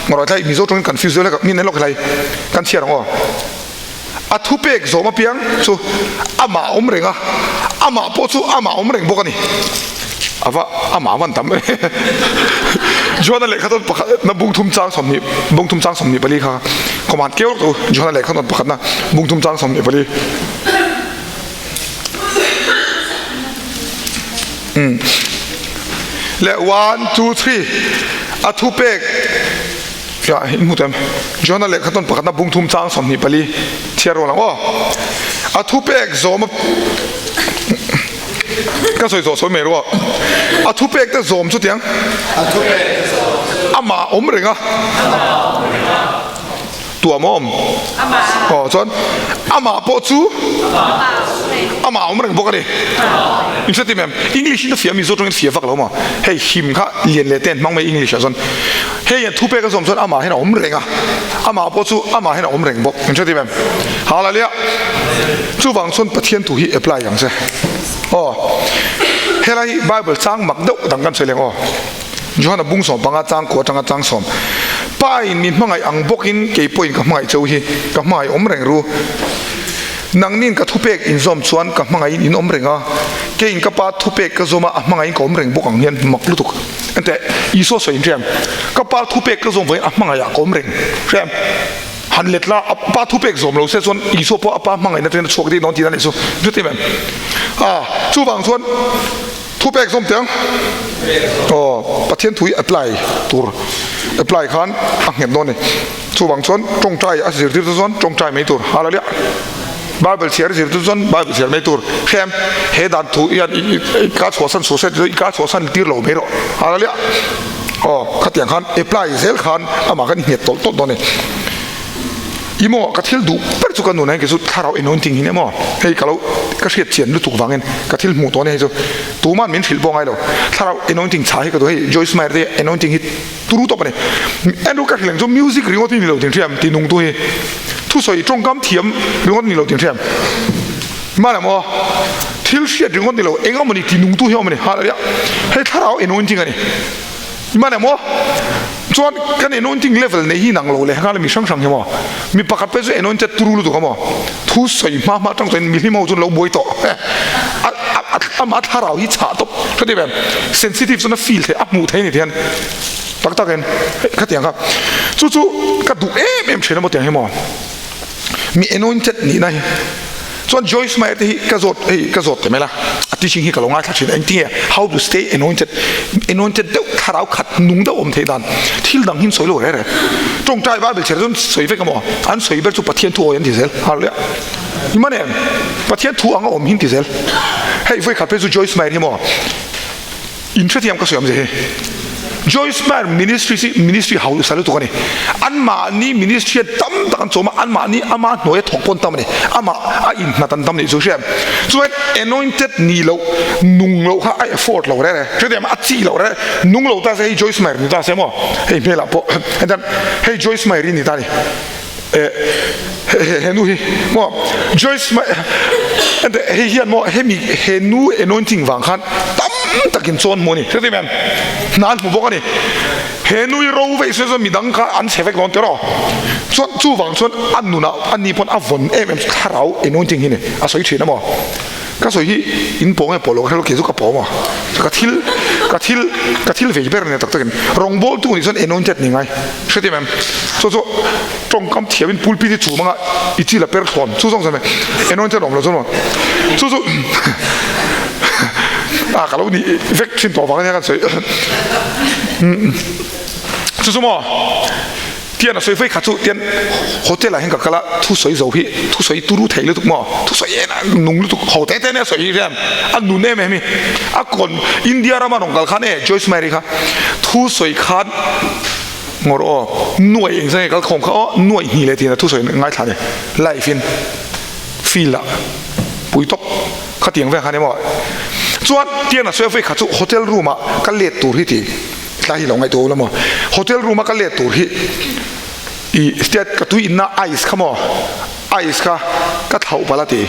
ngarawh tlai Mizo tawngin kan fuse deuh hlek a, mi nen lawk helai kan chhiar ang aw. A thupek zawm apiang chu amah a awm reng a, amah pawh chu amah a awm reng bawk a ni. Ava ama van tam Johana lehkha tawn pakhat na bung thum chang 20 bung thum chang 24 kha command keu tu Johana lehkha tawn pakhat na bung thum chang 24 Le 1 2 3 a thu pek ya in mu tem Johana lehkha tawn pakhat na bung thum chang 24 thiar ro lang aw a thu pek zawm Ka sawi zawh sawi mai ru a, a thupek te zawm chu tiang amah awm reng a, tuam a awm aw chuan amah pawh chu amah awm reng bawk a ni. In hre tim em? English in a fiah a Mizo tawngin fiah vak lo maw? Hei him kha lian leh te an hmang mai English ah chuan hei an thupek a zawm chuan amah hian a awm reng a, amah pawh chu amah hian a awm reng bawk. In hre tim em? Hallelujah! Chuvang chuan Pathian thu hi apply ang che. Aw, helai hi Bible chang mak deuh dang kan sawi leng aw. Johana bung 15 chang kua atanga chang sawm. Pa in min hmangaih ang bawkin kei pawhin ka hmangaih cheu hi, ka hmangaih awm reng ru. Nangnin ka thupek inzawm chuan ka hmangaihin in awm reng a, keiin ka pa thupek ka zawm a, a hmangaihin ka awm reng bawk ang hian mak lutuk. Enteh, Isua sawi in hriam, ka pa thupek ka zawm vangin a hmangaihah ka awm reng hriam. Han let la, a pa thu pek zawm lo se chuan Isua pawh a pa hmangaihna atangin a chhuak daih dawn tih a nih chu. Chuti em? A, chuvang chuan thu pek zawm teh ang. Aw, Pathian thu hi apply tur, apply khan a nghet dawn a ni. Chuvang chuan tawngtai a zirtir chu chuan tawngtai mai tur. Hallelujah! Bible chhiar a zirtir chuan Bible chhiar mai tur. Hrem, he dan thu hian i ka chhuahsan suh se i ka chhuahsan tir lo mai rawh. Hallelujah! Aw, khatiang khan apply zel khan amah khan i nghet tawlh tawlh dawn a ni. I maw, ka thil duh ber chu ka nun a, kei chu thlarau anointing hi nia maw, hei ka lo ka hriat chian lutuk vangin ka thil hmuh tawh a ni hei chu tuman min hrilh pawh ngai lo. Thlarau anointing chha hi ka duh, hei Joyce Meyer te anointing hi turu tawp a ni. Andrew ka hrilh ang chu music ringawt hi ni lo tinhriam ti nung tu hi thusawi tawngkam thiam ringawt ni lo tinhriam. Hmanah maw thil hriat ringawt ni lo eng amawni ti nungtu hi a awm a ni hallelujah hei thlarau anointing a ni hmanah maw chuan kan anointing level nei hi inang lo leh nghal mi hrang hrang hi maw mi pakhat pawh chu anointed turu lutuk a maw thu sawi hma hma atang chuan mihlim ho chuan lo buai tawh amah thlarau hi chhah tawp ka ti ve sensitive chuan a feel theih a hmuh theih a ni tihian tak tak in khatiang kha chu chu ka duh em em thin a maw tiang hi maw. Mi anointed nihna hi chuan Joyce Meyer te hi ka zawt hei ka zawt teh mai la a teaching hi ka lo ngaithla thin engtinge how to stay anointed anointed deuh thlarau khat nung deuh awm theih dan thil dang hi an sawi lo reh reh tawngtai bible chhiar chuan sawi vek emaw an sawi ber chu Pathian thu awi an ti zel hallelujah i man em Pathian thu anga awm hi an ti zel hei vawi khat phei chu Joyce Meyer hi maw In hrethiam ka sawi awm zia hi. Joyce Meyer Ministries hi ministry hausa lutuk a ni. Anmahni ministry a tam tak an chawm a, anmahni ama hnuaia thawk pawh an tam a ni. Amah a innghat an tam nih chu hriat. Chuan anointed ni loh, nung loh kha a effort lo reh reh. Hrethiam a chi loh reh. Nung lo ta se hei Joyce Meyer ni ta se maw? Hei hmelah pawh hetah hei Joyce Meyer hi ni ta a ni. He nu hi maw Joyce hei hian maw hemi he nu anointing vang khan tam takin chawn hmu a ni hre em hna an hmu bawk a ni he nu hi ro veih se chuan midang kha an chhe vek dawn tiraw chuan chuvang chuan a nunah a ni pawn a vawn em em thlarau anointing hi ni a sawi thin a maw. Ka sawi hi in pawh nge pawh lo ka hre lo kei chu ka pawh maw ka thil ka thil ka thil vei ber ania tak takin rawngbawltu nih chuan anointed ni ngai hre tim em chu chu tawngkam thiam in pulpit hi chum anga i chil a per thlawn chu zawng zawng anointed awm lo chuan maw chu chu a ka lo nih vek thin tawh vang ania kan sawi chu chu maw. Tian a sawi vei kha chu tian hotel ah hian ka kal a, thusawi zo hi thusawi turu thei lutuk maw, thusawi en a nung lutuk ho te te nia sawi hi hian a nun em em hi a kawn India rama rawn kal khan e Joyce Mary kha thusawi khan ngawr aw nuai eng zang nge kal khawm kha aw nuai hnih leh tina thusawi ngaithla ni live in field ah pui tawp khatiang vel khan emaw chuan tian a sawi vei kha chu hotel room ah ka let tur hi ti. Tlai hi lo ngaihtuah ula maw? Hotel room a ka let tur hi i state ka tui inna ice kha maw? Ice kha ka thlauh palh a ti.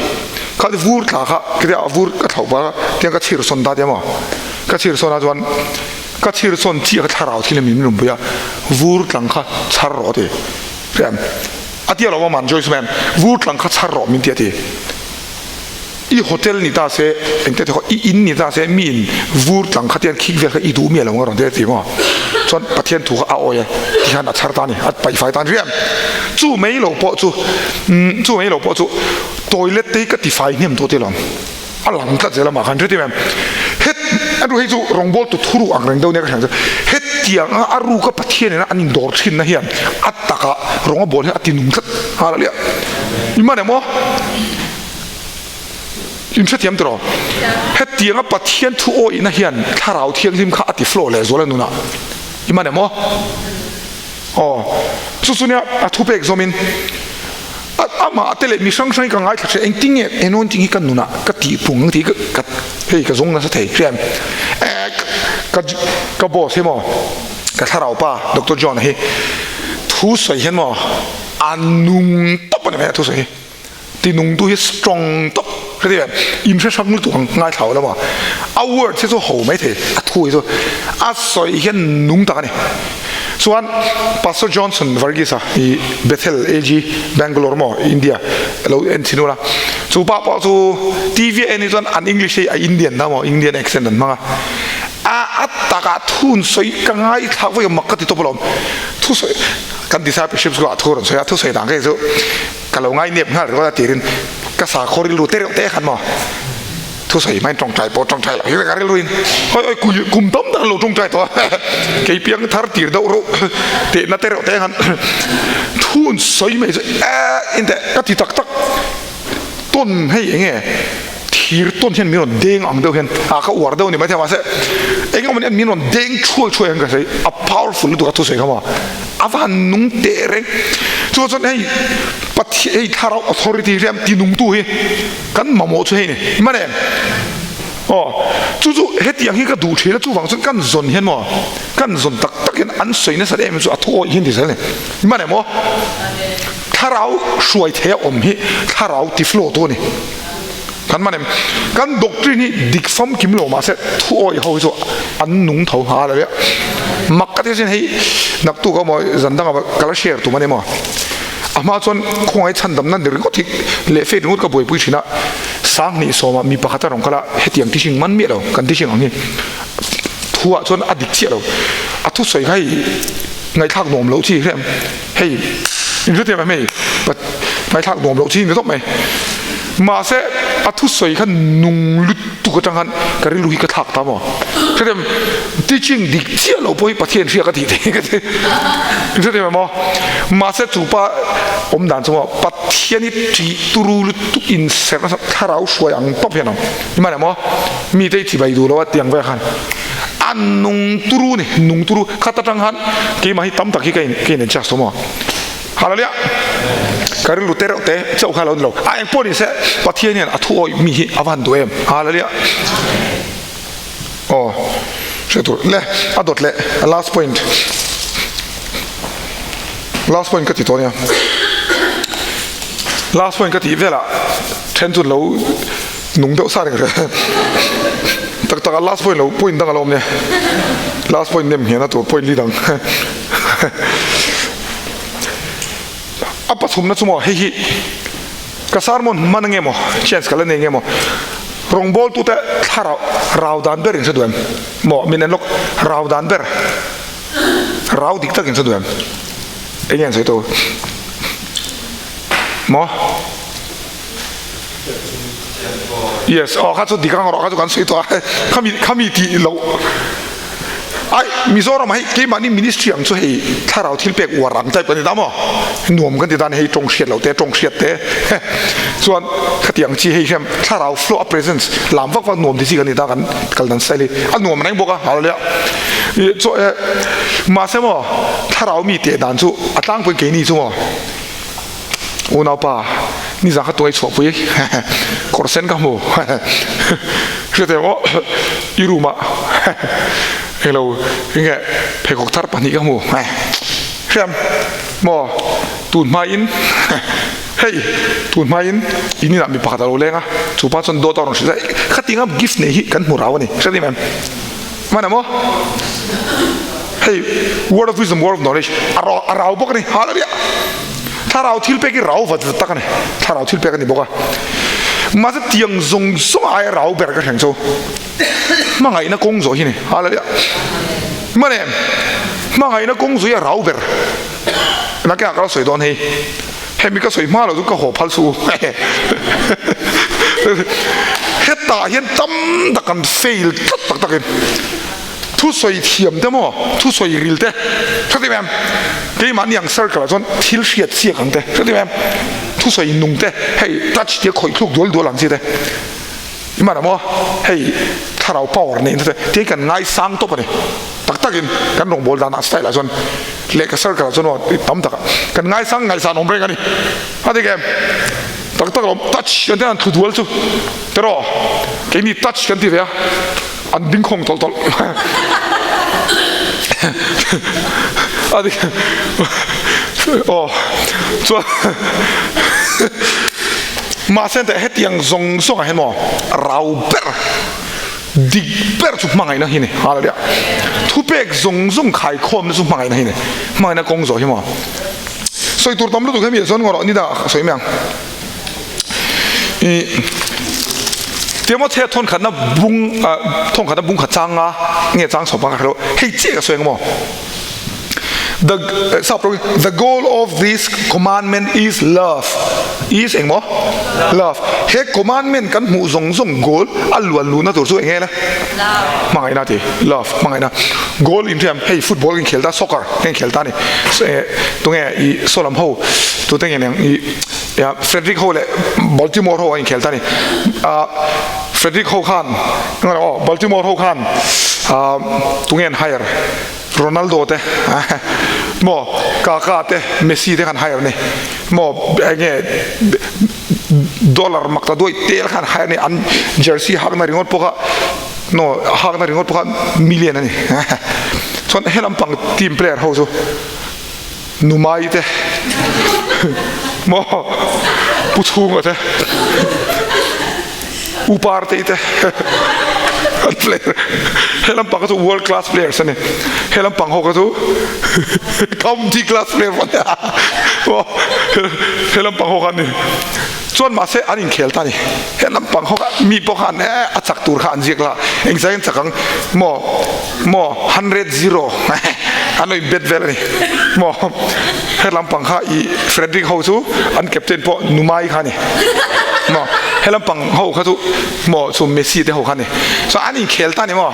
Kha vur thla kha ketia vur ka thlauh palh a tiang ka chhir sawn ta tia maw? Ka chhir sawn a chuan ka chhir sawn chiah kha thlarau thil min rawn pui a, vur tlang kha chhar rawh a ti. Hriam a tia lo maw man Joyce man vur tlang kha chhar rawh min ti a ti. I hotel ni ta se, engte te khaw i in ni ta se, mi in vur tlang kha tian khik vel kha i duh miah lo ang a rawn ti a ti maw? Chuan Pathian thu kha a awi a, tikhan a chhar ta a ni, a paihfai ta a ni riam. Chu mai lo pawh chu, umm chu mai lo pawh chu toilet te hi ka tifai hnem tawh ti lo ang, a lang tlat zel amah khan hre ti em? Het a ru hei chu rawngbawl tu thu ruk ang reng deuh nia ka hriat chu, hetiang a a ruka Pathian ina an indawr thinna hian a takah rawng a bawl hian a ti nung tlat nghal a nia. I man em aw? In hrethiam tiraw? Hetianga Pathian thu awihna hian Thlarau Thianghlim kha a ti flow leh zual a nunah. I man em aw? Aw, chu chu nia a thupek zawmin amah te leh mi hrang hrang hi ka ngaithla hria engtin nge anointing hi ka nunah ka tihpung ang tih ka hei ka zawng nasa thei hria em? Ka ka boss hi maw ka thlarau pa Doctor John hi thu sawi hian maw a nung tawp a ni mai a thu sawi hi. Tinungtu hi strong tawp ka ti ve, in hre hrang lutuk ang ngaithla lo maw? A words hi chu ho mai thei, a thu hi chu a sawi hian nung tak a ni. Chuan Pastor Johnson Varghese-a hi Bethel AG Bangalore maw India lo en thin ula, chu pa pawh chu TV a en hi chuan an English hi a Indian ta maw, Indian accent an hmang a, a a takah thu an sawi ka ngaithla vawi mak ka ti tawp alawm, thusawi kan discipleship school ah thu rawn sawi a, thusawi dan kei chu Ka lo ngai nep nghal ringawt a tirin ka sakhaw rilru te reuh te khan maw thusawi hmain tawngtai pawh tawngtai lo hi ka rilru in oi oi kui kum tam tak lo tawngtai tawh a kei piang thar tir deuh reuh tehna te reuh te khan thun sawi mai chu eh in teh ka ti tak tak tawn hei enge thir tawn hian min rawn deng ang deuh hian ah ka uar deuh a ni maithei mahse eng emaw ni hian min rawn deng thuai thuai ang ka sawi a powerful lutuk a thusawi kha maw. A va han nung teh reng. Chuvang chuan hei Pathian hei thlarau authority hi ti nungtu hi kan mamawh chu hei ni. Mane aw chu chu hetiang hi ka duh thin a chuvang chuan kan zawn hian maw kan zawn tak tak hian an sawi nasa em chu a thu awih hian ti zel ni. Mane maw thlarau hruai thei a awm hi thlarau ti flow tu a ni. Kan man em kan doctrine hi dik famkim lo mahse thu awih ho hi chu an nung tho nghal a nia. Mak ka ti sin hei naktuk emaw zan dang emaw ka la share tum a ni maw. A hma chuan khawngaih chhandamna ni ringawt hi leh faith ringawt ka buaipui thin a, sanghnih sawmah mi pakhat a rawn kal a, hetiang teaching man miah lo kan teaching ang hi thu ah chuan a dik chiah lo. A thusawi kha hei ngaihthlak nuam loh chi hrem hei inhrethiam em hei ngaihthlak nuam loh chi ni tawp mai. Mahse, a thusawi kha nung lutuk atang khan ka rilru hi ka thlak ta maw? Hrethiam, teaching dik chiah lo pawh hi Pathian hria ka tih thei ka ti. Hrethiam em aw? Mahse, chu pa awm dan chu maw, Pathian hi ṭih turu lutuk inserh nasa thlarau hruai ang tawp hian awm. Nimahni em aw? Mite hi chibai duh lo a tiang vel khan a nung turu ni, nung turu khat atang khan keimah hi tam tak hi ka in ka in adjust tawh maw? Hallelujah! Ka rilru te reuh te chauh kha lo ni lo. A eng pawh ni se Pathian hian a thu awih mi hi a va han duh em. Hallelujah! Aw, hre tur le a dawt leh last point. Last point ka ti tawh nia. Last point ka tih velah then chu lo nung deuh sa reng reng. Tak tak a last point lo point dang a lo awm nia. Last point nem hian a tur point li dang. A pathumna chu maw hei hi ka sermon hman ange maw chance ka la nei nge maw rawngbawltu te thlarau rau dan ber in hre duh em maw min en lawk rau dan ber rau dik tak in hre duh em eng nge an sawi tawh maw yes aw kha chu dik ang rawh kha chu kan sawi tawh a khami khami tih loh Ai, Mizoram ah hei keimahni ministry ang chu hei thlarau thil pek uar ang type kan ni ta maw? Nuam kan ti ta ni hei tawng hriat loh te, tawng hriat te chuan khatiang chi hei hian thlarau flow a presence lam vak vak nuam ti chi kan ni ta kan kal dan style hi a nuam reng bawk a hallelujah. I chaw eh mahse maw thlarau mi teh dan chu a tlangpui keini chu maw Unaupa, nizan kha tuai chhuahpui kawr sen ka hmu hriat em aw i room ah englo enge pheikhawk thar pahnih ka hmu hriam maw tun hma in hei tun hma in in inah mi pakhat a lo leng a chupa chuan dawt a rawn hrilh a khatinga gift nei hi kan hmu rau a ni hriat em em hman em aw hei word of wisdom word of knowledge a rau bawk a ni hallelujah. Thlarau thil pek hi rau vat vat tak a ni. Thlarau thil pek a ni bawk a. Mahse tiang zawng zawng aia rau ber ka thleng chu hmangaihna kawng zawh hi ni. Hallelujah. Hman em? Hmangaihna kawng zawh hi a rau ber. Nakinah ka lo sawi dawn hei. Hemi ka sawi hma lo chu ka haw phal suh u. Hetah hian tam tak kan fail tlat tak takin thusawi thiam te maw thusawi ril te hre em keimahni ang circle ah chuan thil hriat chiak ang te hre em thusawi nung te hei touch tia khawih thluk dual dual ang chi te i man a maw hei thlarau power neih na te te hi kan ngaisang tawp a ni. Tak takin kan rawngbâwl danah style ah chuan lehkha circle ah chuan aw tam takah kan ngaisang ngaihsan awm reng a ni. A dik em? Tak tak lawm touch kan tiang an thlu dual chu tiraw keini touch kan ti ve a an ding khawng tawlh tawlh a dik aw chuan mahse hetiang zawng zawng ah hian maw rau ber Dik ber chu hmangaihna hi ni. Hallelujah. Thupek zawng zawng khaikhawmna chu hmangaihna hi ni. Hmangaihna kawng zawh hi maw. Sawi tur tam lutuk hemi ah chuan ngaw rawh ni dah sawi mai ang. I Timothea thawn khatna bung thawn khatna bung khat chang nga nge chang chho bang ka hre lo. Hei chiah ka sawi ang maw. The sap rawng the goal of this commandment is love is eng maw love he commandment kan hmuh zawng zawng goal a luan luhna tur chu eng nge le hmangaihna ti love hmangaihna goal in hriam hei football kan khel ta soccer kan khel ta ni tunge i sawlam ho tute nge niang i ya Frederick ho leh Baltimore ho an inkhel ta ni Frederick ho khan Baltimore ho khan tunge an hire Ronaldo te maw Kaka te Messi te khan hire ni maw enge dollar mak ta duai tel khan hire ni an jersey hakna ringawt pawh kha no hakna ringawt pawh kha million ani chuan helam pang team player ho chu Numai te maw Pu Chhunga te U Partei te an player he lampang kha chu world class players ani he lampang ho kha chu county class player pawh ani maw he lampang ho kha ani chuan mahse an inkhel ta ani he lampang ho kha mi pawh khan e a chak tur kha an ziak la engzai an chak ang maw maw 100 an lo in bet vel ani maw he lampang kha i Frederick ho chu an captain pawh Numai kha ani maw he lampang ho kha chu maw chu Messi te ho kha ani so an inkhel ta ani maw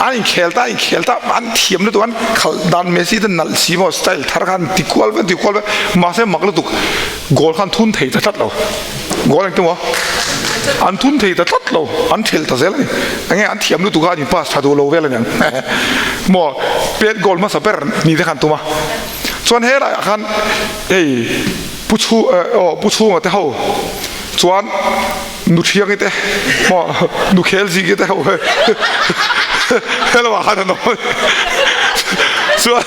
an inkhel ta inkhel ta an thiam lutuk an khalh dan Messi te nalh si maw style thar khan ti kual vek ti kual vek mahse mak lutuk goal khan thun thei ta tlat lo Goal engtin maw? An thun thei ta tlat lo, an thelh ta zel a ni. Enge an thiam lutuk a, an in pass tha duh lo vel a niang. Maw pet goal hmasa ber ni te khan tum a. Chuan he laiah khan hei Pu Chhu aw Pu Chhunga te ho chuan Nu Thiangi te maw Nu Khelziki te ho he lamah khan an awm a ni. Chuan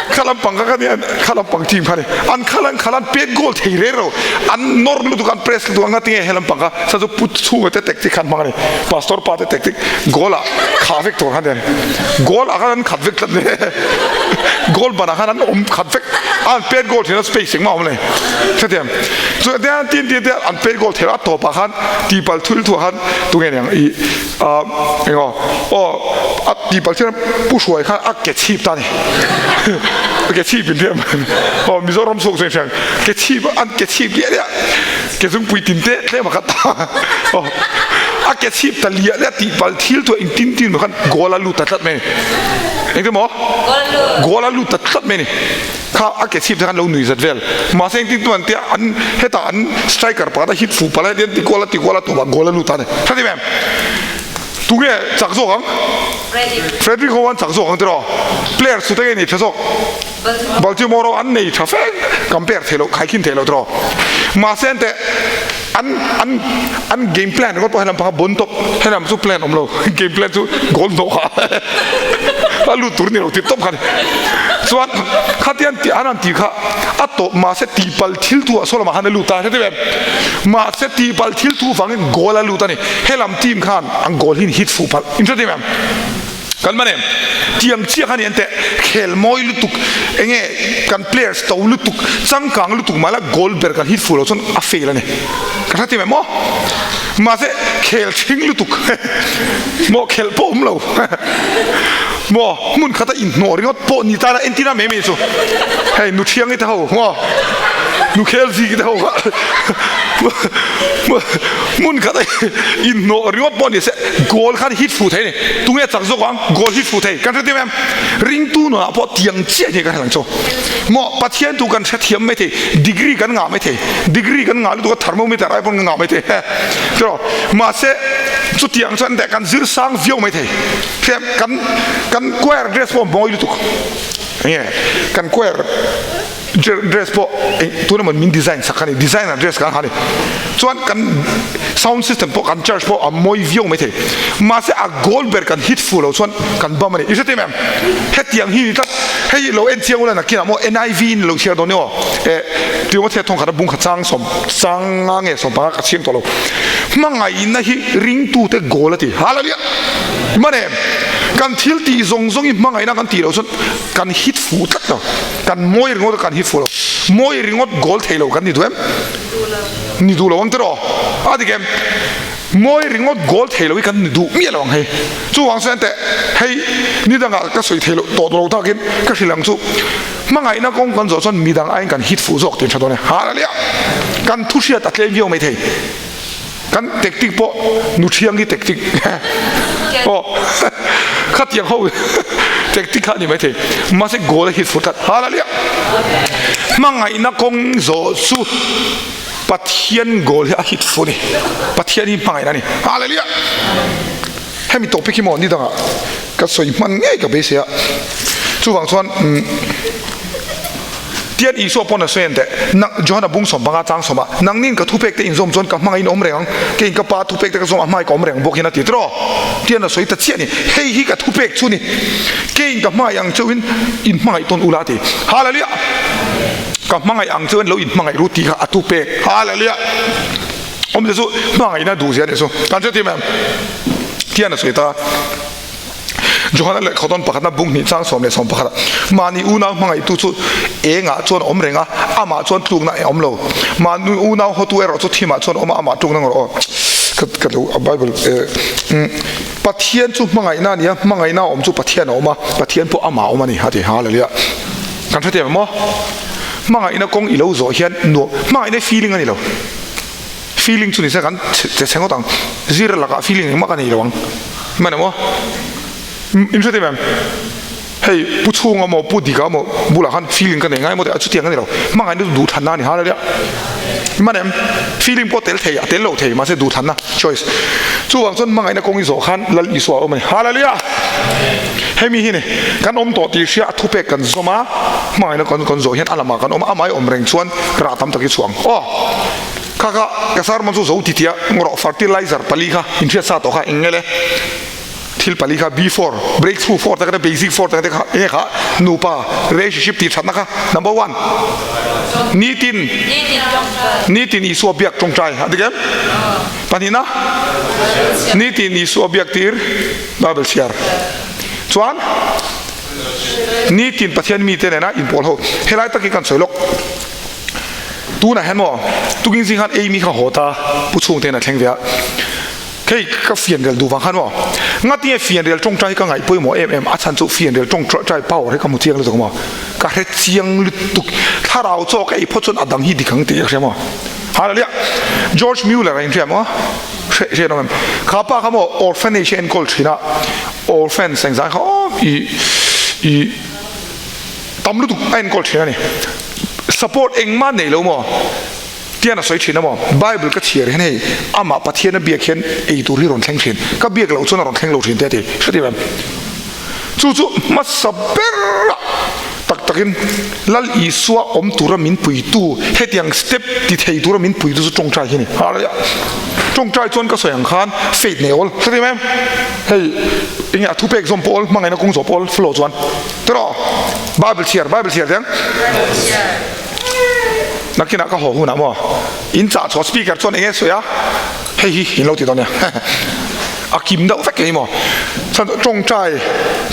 kha lampang kha kha nia Kha lampang team kha ni an kha lan kha lan pet goal thei reng lo an nawr lutuk an press lutuk anga tinge he lampang kha sa chu put chhunga te tactic khan hmang a ni pastor pa te tactic goal ah kha vek tur khan ni goal ah khan an khat vek tlat ni goal ban ah khan an awm khat vek an pet goal thina space engmah awm lo ni hrethiam chu tian tin tin te an pet goal thei a tawp ah khan tipal thul thu ah khan tunge niang i Eng aw aw a tihpalh chian Pu Hruai khan a ke chhip ta a ni. A ke chhip in hriat aw Mizoram chhuak chu in hriat ke chhip an ke chhip liah liah ke zungpui tin te tlem a khat ta aw a ke chhip ta liah liah tihpalh thil chu eng tin tin khan goal a lut ta tlat mai a ni. Engtin maw? Goal a lut ta tlat mai a ni. Kha a ke chhip te khan lo nui zat vel. Mahse engtin tu an tia an hetah an striker pakhat a hit fuh palh a hetian ti kual a ti kual a tawpah goal a lut a ni. Hre em? Tunge chak zawk ang? Frederick ho an chak zawk ang tiraw? Player chu te nge nei tha zawk? Baltimore ho an nei tha fe compare theih loh khaikhin theih loh tiraw? Mahse an teh an an an game plan ringawt pawh helam panga bon tawp helam chu plan awm lo game plan chu goal hnawh kha a lut tur ni lo tih tawp kha ni chuan khatian tih an han tih kha a tawp mahse tihpalh thil thu ah saw lamah khan a lut a hre em mahse tihpalh thil thu vangin goal a lut a ni helam team khan an goal hi an hit fuh palh in hre em. Kan man em? Tiang chiah kha ni an teh. Khel mawi lutuk, enge kan players to lutuk, changkang lutuk mah la goal ber kan hit fuh lo chuan a fail a ni. Ka hre ti mai maw? Mahse khel thing lutuk maw khelh pawh awm lo maw hmun khata inhnawh ringawt pawh ni ta la entir a mai mai chu hei nu thiangi te ho maw nu khel ziki te ho kha hmun khata inhnawh ringawt pawh ni se goal khan hit fuh thei a ni tunge chak zawk ang goal hit fuh thei kan hre tir em ringtu nunah pawh tiang chiah hi kan hre lang chu maw Pathian tu kan hrethiam mai thei degree kan ngah mai thei degree kan ngah lutuk a thermometer ai pawn kan ngah mai thei tiraw mahse chutiang chuan teh kan zir sang viau mai thei hriat kan kan choir dress pawh mawi lutuk enge kan choir dress pawh tuna maw min design sak kha ni designer dress kan ha ni chuan kan sound system pawh kan church pawh a mawi viau mai thei mahse a goal ber kan hit fuh lo chuan kan bam a ni i hre tim em hetiang hi ni tlat hei lo en chiang ula nakinah maw NIV in lo chhiar dawn ni aw eh Timothea thawng khat a bung kha chang sawm chang nga nge sawm panga ka chhiang tawh lo hmangaihna hi ringtute goal a ti hallelujah mane kan thil tih zawng zawng hi hmangaihna kan tih loh chuan kan hit fuh tlat lo kan mawi ringawt a kan hit fuh lo mawi ringawt goal thei lo kan ni duh em ni duh lo ang tiraw a dik em mawi ringawt goal thei lo hi kan ni duh miah lo ang hei chuvang chuan teh hei ni dangah ka sawi thei loh tawh lo takin ka hrilh ang chu hmangaihna kawng kan zawh chuan midang aiin kan hit fuh zawk tih an hre dawn e hallelujah kan thu hriat a tlem viau mai thei Kan tactic pawh nu thiang hi tactic aw khatiang ho tactic kha a ni maithei mahse goal a hit fur tlat hallelujah hmangaihna kawng zawh chu Pathian goal hi a hit fur a ni Pathian hi hmangaihna a ni hallelujah hemi topic hi maw ni dangah ka sawi hman ngei ka beisei a chuvang chuan Tian Isua pawn a sawi an teh, Nang, Johana bung 15 chang sawmah, Nangnin ka thupek te inzawm chuan ka hmangaih in awm reng ang, keiin ka pa thupek te ka zawm a hmai ka awm reng bawk hian a ti tiraw? Tian a sawi ta chiah a ni, Hei hi ka thupek chu ni, keiin ka hmangaih ang cheuhin in hmangaih tawn ula a ti. Hallelujah! Ka hmangaih ang cheuhin lo in hmangaih ru tih kha a thupek. Hallelujah! Awmze chu hmangaihna duhzia a nih chu. Kan hre thiam em? Tian a sawi ta. Johana lehkha dawn pakhatna bung hnih chang 11 ah mahni unau hmangaihtu chu engah chuan a awm reng a, amah chuan tlukna a awm lo. Mahni unau hawtu erawh chu thimah chuan a awm a, amah tlukna ngawrh aw. Ka ka lo a Bible eh Pathian chu hmangaihna a ni a, hmangaihna a awm chu Pathian a awm a, Pathian pawh amah a awm a ni a ti Hallelujah. Kan hrethiam em maw? Hmangaihna kawng i lo zawh hian nuam hmangaihna feeling a ni lo. Feeling chu nise kan che chhe ngawt ang, zir lakah feeling engmah ka nei lo ang. Hman emaw? In hre em? Hei pu chhunga maw pu dika maw bulah khan feeling ka nei ngai maw tih a chutiang a ni lo. Hmangaihna chu duhthlanna a ni hal a nia. Hman em? Feeling pawh tel thei a tel lo thei mahse duhthlanna choice. Chuvang chuan hmangaihna kawng i zawh khan Lal Isua a awm a ni. Hallelujah! Hemi hi ni kan awm tawh tih hria a thupek kan zawm a, hmangaihna kan kan zawh hian a lamah kan awm a, amah i awm reng chuan rah tam tak i chhuah ang. Aw! Kha kha ka sermon chu zo ti tia ngawrh fertilizer pali kha inhriat sa tawh kha eng nge le thil pali kha before breakthrough for te basic for te kha enge kha nupa relationship tih thatna kha number one nitin nitin Isua biak tawngtai a dik em pahnihna nitin Isua biak tir Bible chhiar chuan nitin Pathian mite nena inpawl ho helai takin kan sawi lawk. Tunah hian maw tukin zing khan Amy kha haw ta pu chhungte in a thleng ve a, hei ka fianrial duh vang khan maw ngatinge fianrial tawngtai hi ka ngaih pawimawh em em a chhan chu fianrial tawngtai power hi ka hmu chiang lutuk maw ka hre chiang lutuk thlarau chaw ka ei phawt chuan a dang hi dik ang tih ka hria maw Hallelujah George Mueller a inhria maw hre hre nawm em kha pa kha maw orphanage a enkawl thin a orphans engzah kha aw i i Tam lutuk a enkawl thin a ni. Support engmah nei lo maw? Tian a sawi thin a maw? Bible ka chhiar hian hei amah Pathian a biak hian ei tur hi rawn thleng thin. Ka biak loh chuan a rawn thleng lo thin te a ti. Hre em? Chu chu hmasa ber ah tak takin Lal Isua awm tura min puitu hetiang step ti thei tura min puitu chu tawngtai hi a ni. Hallelujah! Tawngtai chuan ka sawi ang khan faith nei awl. Hre em? Hei enge a thupek zawm pawh awl, hmangaihna kawng zawh pawh awl flow chuan. Tiraw? Bible chhiar, Bible chhiar teng. Nakinah ka haw hunah maw? In chah chhuah speaker chuan enge sawi a? Hei hi in lo ti dawn nia. A kim deuh vek kei maw? Chan tawngtai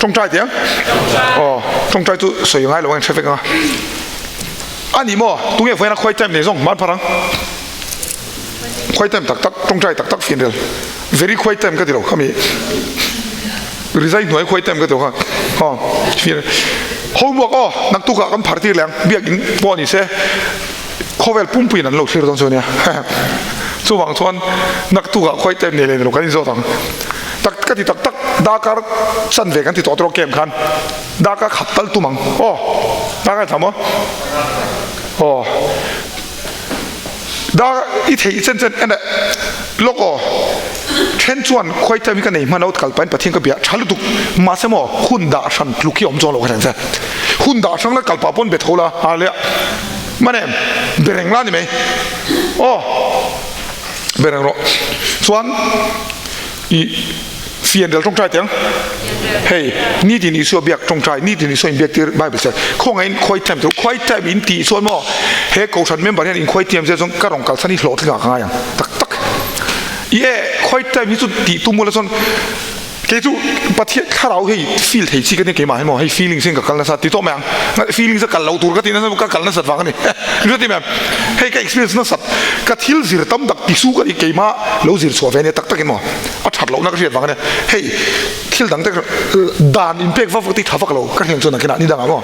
tawngtai tiang aw tawngtai chu sawi ngai lo ang hre vek anga ani maw tunge vawiin a khuai time nei zawng man phar ang khuai time tak tak tawngtai tak tak fian rel very khuai time ka ti lo khami rizai hnuai khuai time ka ti lo kha aw fian homework aw naktukah kan phar tir leh ang biakin pawh ni se Khawvel pumpuiin an lo thlir dawn chu ania. Chuvang chuan naktukah khawi time nei leh lo kan inzawt ang. Tak ka ti tak tak darkar chanve kan ti tawh tawh camp khan darkar khat tal tum ang. Aw darkar tham aw. Aw dar i theih chen chen en eh lawk aw then chuan khawi time hi ka nei hman lo kal pahin Pathian ka bia tha lutuk mahse maw hun dah hran tluk hi a awm chuang lo ka hriat ang che. Hun dah hrang la kal pah pawn be tho la a leh. Hman em? Be reng la ni mai. Aw, be reng rawh. Chuan i fianrel tawngtai teh ang. Hei, nitin Isua biak tawngtai, nitin Isua inbiak tir Bible sawi. Khawngaihin khuai time tur, khuai time in tih chuan maw he Kohhran member hian in khuai tiam zia chuan ka rawn kalsan hi hlawhtling ah ka ngai ang. Tak tak. I e, khuai time hi chu tih tum ula chuan Kei chu Pathian thlarau hei feel thei chi ka nia keimah hi maw hei feelings hian ka kal nasa ti tawh mai ang feelings a kal lo tur ka tih nasa ka kal nasat vang a ni hre ti mai hei ka experience nasat ka thil zir tam tak ti su ka ni keimah lo zir chhuah ve ania tak takin maw a that lohna ka hriat vang a nia hei thil dang te dan in pek vak vak ti tha vak lo ka hriat chuan nakinah ni dangah maw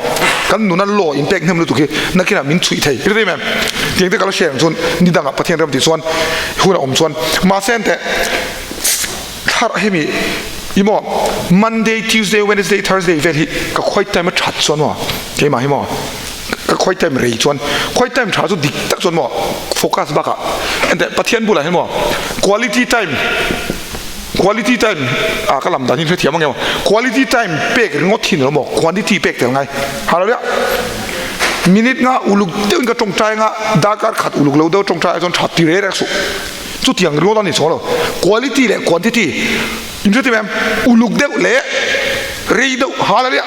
kan nuna law in pek hnem lutuk hi nakinah min chhuih thei hre ti mai tiang te ka la hriat ang chuan ni dangah Pathian ram tih chuan hun a awm chuan mahse enteh Thlarh hemi i maw Monday, Tuesday, Wednesday, Thursday vel hi ka khawi time a that chuan maw keimah hi maw ka khawi time rei chuan khawi time tha chu dik tak chuan maw focus bakah enteh Pathian bulah hian maw quality time quality time ah ka lam dan hi hrethiam ang em quality time pek ringawt hi ni lo maw quantity pek tel ngai hallelujah minute nga uluk deuhin ka tawngtai anga darkar khat uluk lo deuh tawngtai ah chuan that ti reng reng suh. Chutiang ringawt a ni chhawng lo. Quality leh quantity in hre em? Uluk deuh leh rei deuh hal a nia.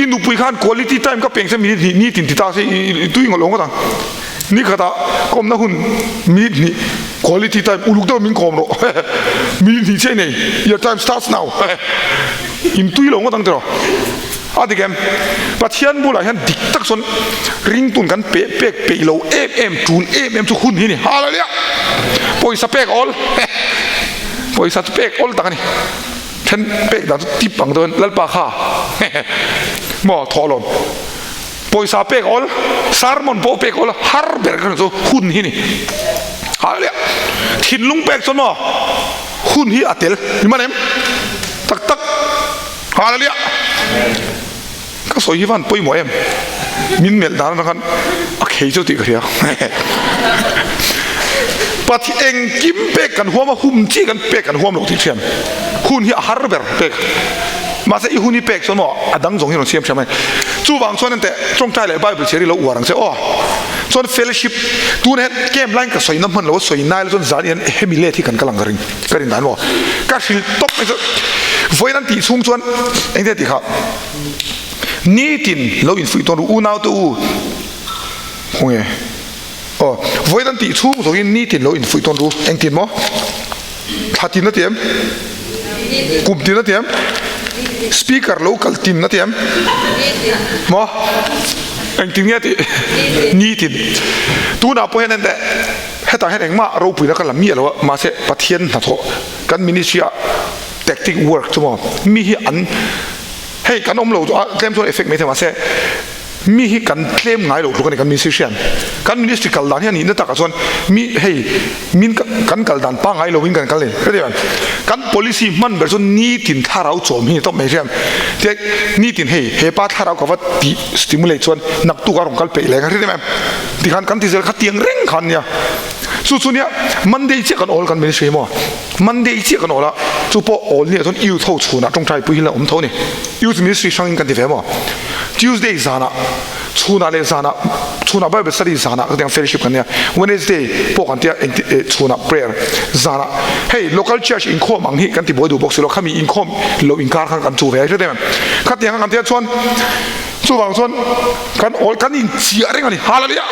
I nupui khan quality time ka peng che minute hnih ni tin ti ta se i tui ngawt lo ngawt ang. Ni khatah ka awmna hun minute hnih quality time uluk deuh min kawm rawh. Minute hnih chiah i nei. Your time starts now. In tui lo ngawt ang tiraw. A dik em? Pathian bulah hian dik tak chuan ringtun kan pe pek peih lo em em tul em em chu hun hi ni. Hallelujah! Pawisa pek awl pawisa chu pek awl tak a ni. Then pek dan chu tip ang dawn Lalpa kha maw thawh lawm. Pawisa pek awl sermon pawh pek awl har ber kha chu hun hi ni. Hallelujah! Thinlung pek chuan maw hun hi a tel ni man em? Tak tak. Hallelujah! Ka sawi hi van pawimawh em? Min melh dan atang khan a khei chu tih ka hria. Pathi engkim pek kan huam a, hum chi kan pek kan huam lo tih thiam. Hun hi a har ber pek. Mahse i hun hi pek chuan maw a dang zawng hi rawn siam thiam a ni. Chuvang chuan enteh tawngtai leh Bible chhiar hi lo uar ang che aw. Chuan fellowship tun hian camp line ka sawi na hman lo a sawi nai la chuan zan hian hemi let hi kan kal ang ka ring. Ka rin dan maw? Ka hrilh tawp mai chu vawiin an tih chhung chuan engte tih kha nitin lo infuih tawn ru unau te u khawnge aw vawiin an tih chhung zawngin nitin lo infuih tawn ru engtin maw thla tin a ti em kum tin a ti em speaker lo kal tin a ti em maw engtin nge tih nitin tunah pawh hian enteh Hetah hian engmah ropuina ka la miah lo a, mahse Pathian hnathawh kan ministry ah tactic work chu maw mi hi an hei kan awm lo chu a tlem chuan effect maithei mahse mi hi kan tlem ngai lo tluk a ni kan ministry hrian kan ministry kal dan hi a nihna takah chuan mi hei min kan kal dan pangngai lo in kan kal a ni ka ti kan policy hman ber chu nitin thlarau chawm hi ni tawp mai hrian te nitin hei hepa thlarau ka va tih stimulate chuan naktuk a rawn kal peih leh ka hre em em. Tikhan kan ti zel kha tiang reng khan nia. Chu chu nia Monday chiah kan awl kan ministry maw. Monday chiah kan awl a, chu pawh awl nia chuan youth ho chhunah tawngtai pui hi la awm tho ni. Youth ministry hrangin kan ti ve maw. Tuesday zanah chhunah leh zanah chhunah Bible study zanah ka tiang fellowship kan nia. Wednesday pawh kan tia engti eh chhunah prayer zanah hei local church inkhawm ang hi kan ti buai duh bawk si lo khami inkhawm lo inkar khan kan chu ve a hriat em. Khatiang kha kan tia chuan. Chuvang chuan kan awl kan inchiah reng a ni. Hallelujah!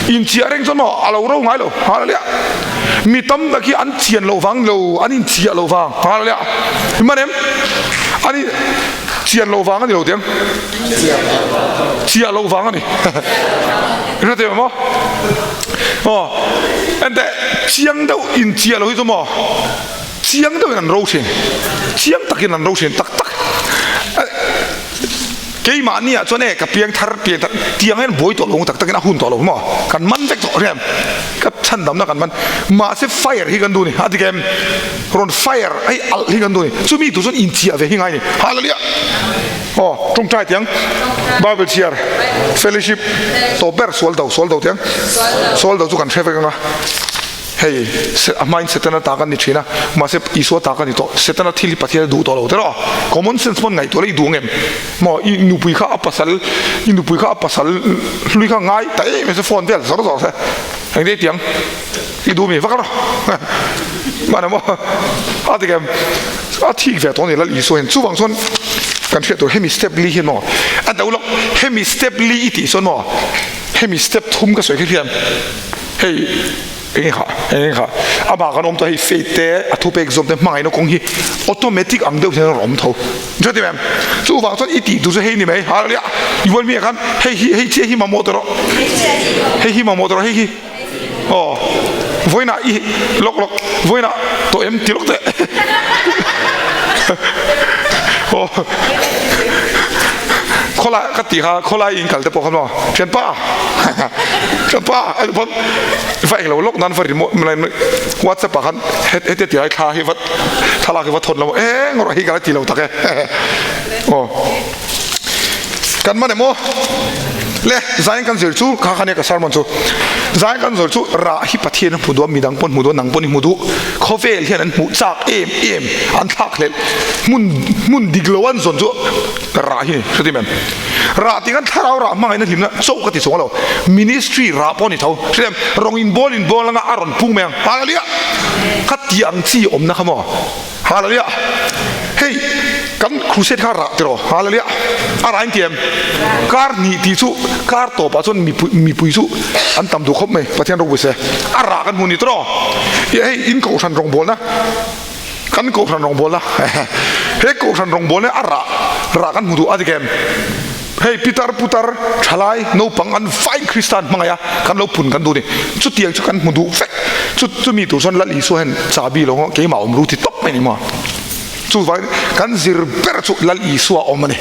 Inchiah reng chuan maw a lo ro ngai lo. Hallelujah! Mi tam tak hi an chian loh vang lo, an inchiah loh vang. Hallelujah! Hman em? An in chian loh vang a ni lo tiang. Chiah loh vang a ni. Hre thei maw? Aw, ente chiang deuh inchiah loh hi chu maw? Chiang deuhin an ro thin, chiang takin an ro thin tak tak. Keimahni ah chuan e ka piang thar piang thar tiang hian buai tawh lo tak takin a hun tawh lo maw? Kan man vek tawh rem ka chhan damna kan man mahse fire hi kan duh ni a dik em? Rawn fire hei alh hi kan duh ni chumi tur chuan inchiah ve hi ngai ni hallelujah aw tawngtai tiang bible chhiar fellowship tawp ber sual do sual do tiang sual do chu kan hre vek anga. Hei, a hmain Setana ta kan ni thin a, mahse Isua ta ka ni tawh. Setana thil hi Pathian a duh tawh lo te rawh. Common sense pawn ngaihtuah la i duh ang em? Maw, i nupui kha a pasal, i nupui kha a pasal hlui kha ngai ta em em se phone vel zawr zawr se. Eng te tiang i duh mi vak rawh. Mahni maw, a ti kem, a thik ve tawh a ni Lal Isua hian. Chuvang chuan kan hriat tur hemi step li hian maw, a do lawk, hemi step li i tih chuan maw, hemi step thum ka sawi kha hian, Hei eng kha eng kha amah kan awm tawh hei faith te a thupek zawm te hmangaihna kawng hi automatic ang deuh hian a rawn awm tho chu ti em chuvang chuan i tih tur chu hei ni mai hallelujah i vuan mi ah khan hei hi hei chiah hi mamawh tawh rawh hei hi mamawh tawh rawh hei hi aw vawiinah i lawk lawk vawiinah tawh em ti lawk teh aw khawlai ka tih kha khawlai in kal te pawh kha maw thianpa Thianpa a pawn va englo lawk nan va remote whatsapp ah khan heti ti lai thla hi va thlalak hi va thawn lo eng rawh hi ka la ti lo tak e aw kan man emaw le zain kan zir chu kha kha nia ka sermon chu zain kan zir chu rah hi Pathian a hmu duh a midang pawn hmu duh a nang pawn i hmu duh khawvel hian an hmuh chak em em an thlak hlelh hmun hmun dik lo an zawn chu rah hi ni hre tim em. Rah tih khan thlarau rah hmangaihna hlimna chauh ka ti chhung lo. Ministry rah pawh a ni tho. Hriam, rawng in bawl in bawl anga a rawn pung mai ang. Hallelujah! Kha ti ang chi awmna kha maw? Hallelujah! Hei, kan crusade kha rah tiraw? Hallelujah! A rah in ti em? Kar hnih tih chu kar tawpah chuan mipui mipui chu an tam duh khawp mai. Pathian ropui se. A rah kan hmu ni tiraw? Hei, in kohhran rawngbawlna. Kan kohhran rawngbawlna he kohhran rawngbawlna a rah rah kan hmu duh a dik em? Hei pitar putar thalai naupang an fine Kristan hmangaih a kan lo pun kan duh ni chutiang chu kan hmu duh vek chu chumi tur chuan Lal Isua hian chahbi lo ngawh keimah awm ru ti tawp mai ni maw chuvangin kan zir ber chu Lal Isua awm a ni.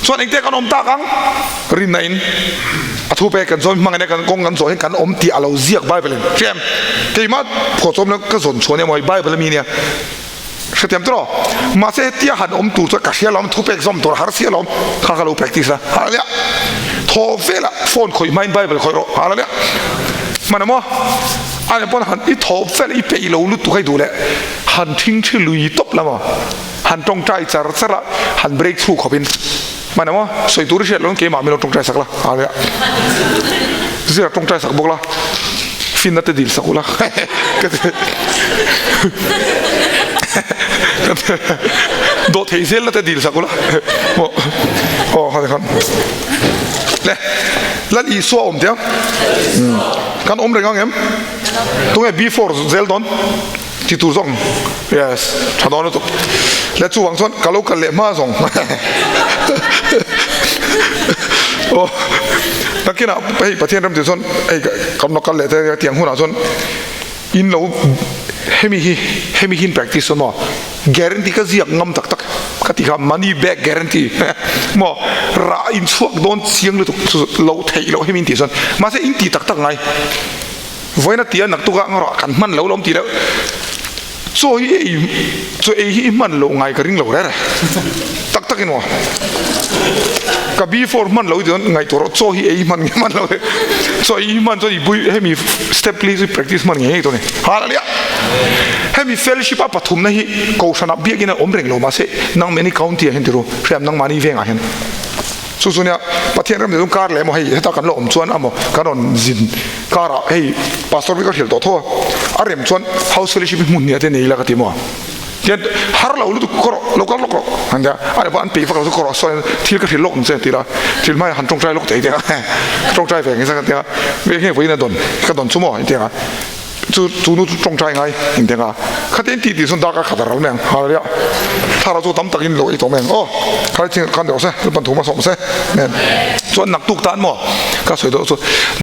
Chuan engte kan awm tak ang? Rinna in a thu pek kan zawn hmangin kan kawng kan zawh hian kan awm tih a lo ziak Bible in. Hria em? Keimah phuahchawm na ka zawn chhuah nia maw hei Bible ami nia. Hrethiam tawh? Mahse hetia han awm tur chuan ka hria alawm thu pek zawm tur a har si alawm. Kha ka lo practice a. Hallelujah! Thaw velah phone khawih hmain Bible khawih rawh. Hallelujah! Hman a maw? Ani pawn han i thaw vel i peih lo lutuk hei duh leh han thingthi lui tawp la maw? Han tawngtai char char a, han break through khawp in hman emaw sawi tur i hriat loh keimah min lo tawngtai sak la a zira tawngtai sak bawk la finna te dil sak ula dawh thei zel na te dil sak ula aw khan khan le Lal Isua awm tia kan awm reng ang em tunge before zel dawn. Ti tur zawng yes tha dawn lutuk le chuvang chuan ka lo kal leh hma zawng aw nakinah hei Pathian ram tih chuan hei kan lo kal leh te tiang hunah chuan in lo hemi hi hemi hi in practice chuan maw guarantee ka ziak ngam tak tak ka ti kha money back guarantee maw rah in chhuak dawn chiang lutuk chu loh theih loh hemi in tih chuan mahse in ti tak tak ngai. Vawiin a tia naktuk ah ngarawh kan hman lo lawm tih deuh chaw hi ei chaw ei hi i hman loh ngai ka ring lo rere tak tak in maw ka before hman lo i chuan ngaihtuah rawh chaw hi ei hman nge hman lo chaw ei hman chuan i bui hemi step please i practice hman ngei ngei tawh ni hallelujah hemi fellowship a pathumna hi kohhran ah biakin a awm reng lo mahse nang many county ah hian tiru hriam nangmahni vengah hian. Chu chu nia Pathian ram chu kar leh emaw hei heta kan la awm chuan amaw kan rawn zin karah hei pastor hi ka hrilh tawh tho a, a rem chuan house fellowship hi hmun hniah te nei ila ka ti maw? Tian har lo lutuk kaw rawh, lo kal lawk rawh an tia. A nih pawh an peih vak lo chu kaw rawh sawi thil ka hrilh lawk ang che ti la, thil hmaiah han tawngtai lawk thei tia tawngtai ve ang ka tia. Ve nge vawiin a dawn, ka dawn chu maw in tia. Chu chu nu chu tawngtai ngai in tia. Khatin tih tih chuan dak a khat a ral mai ang hallelujah. Thlarau chu tam takin lo ei tawh mai ang aw. Khalai thing khan deuh se, Lalpan thu hmasawm se. Amen. Chuan naktuk tan maw ka sawi deuh chu.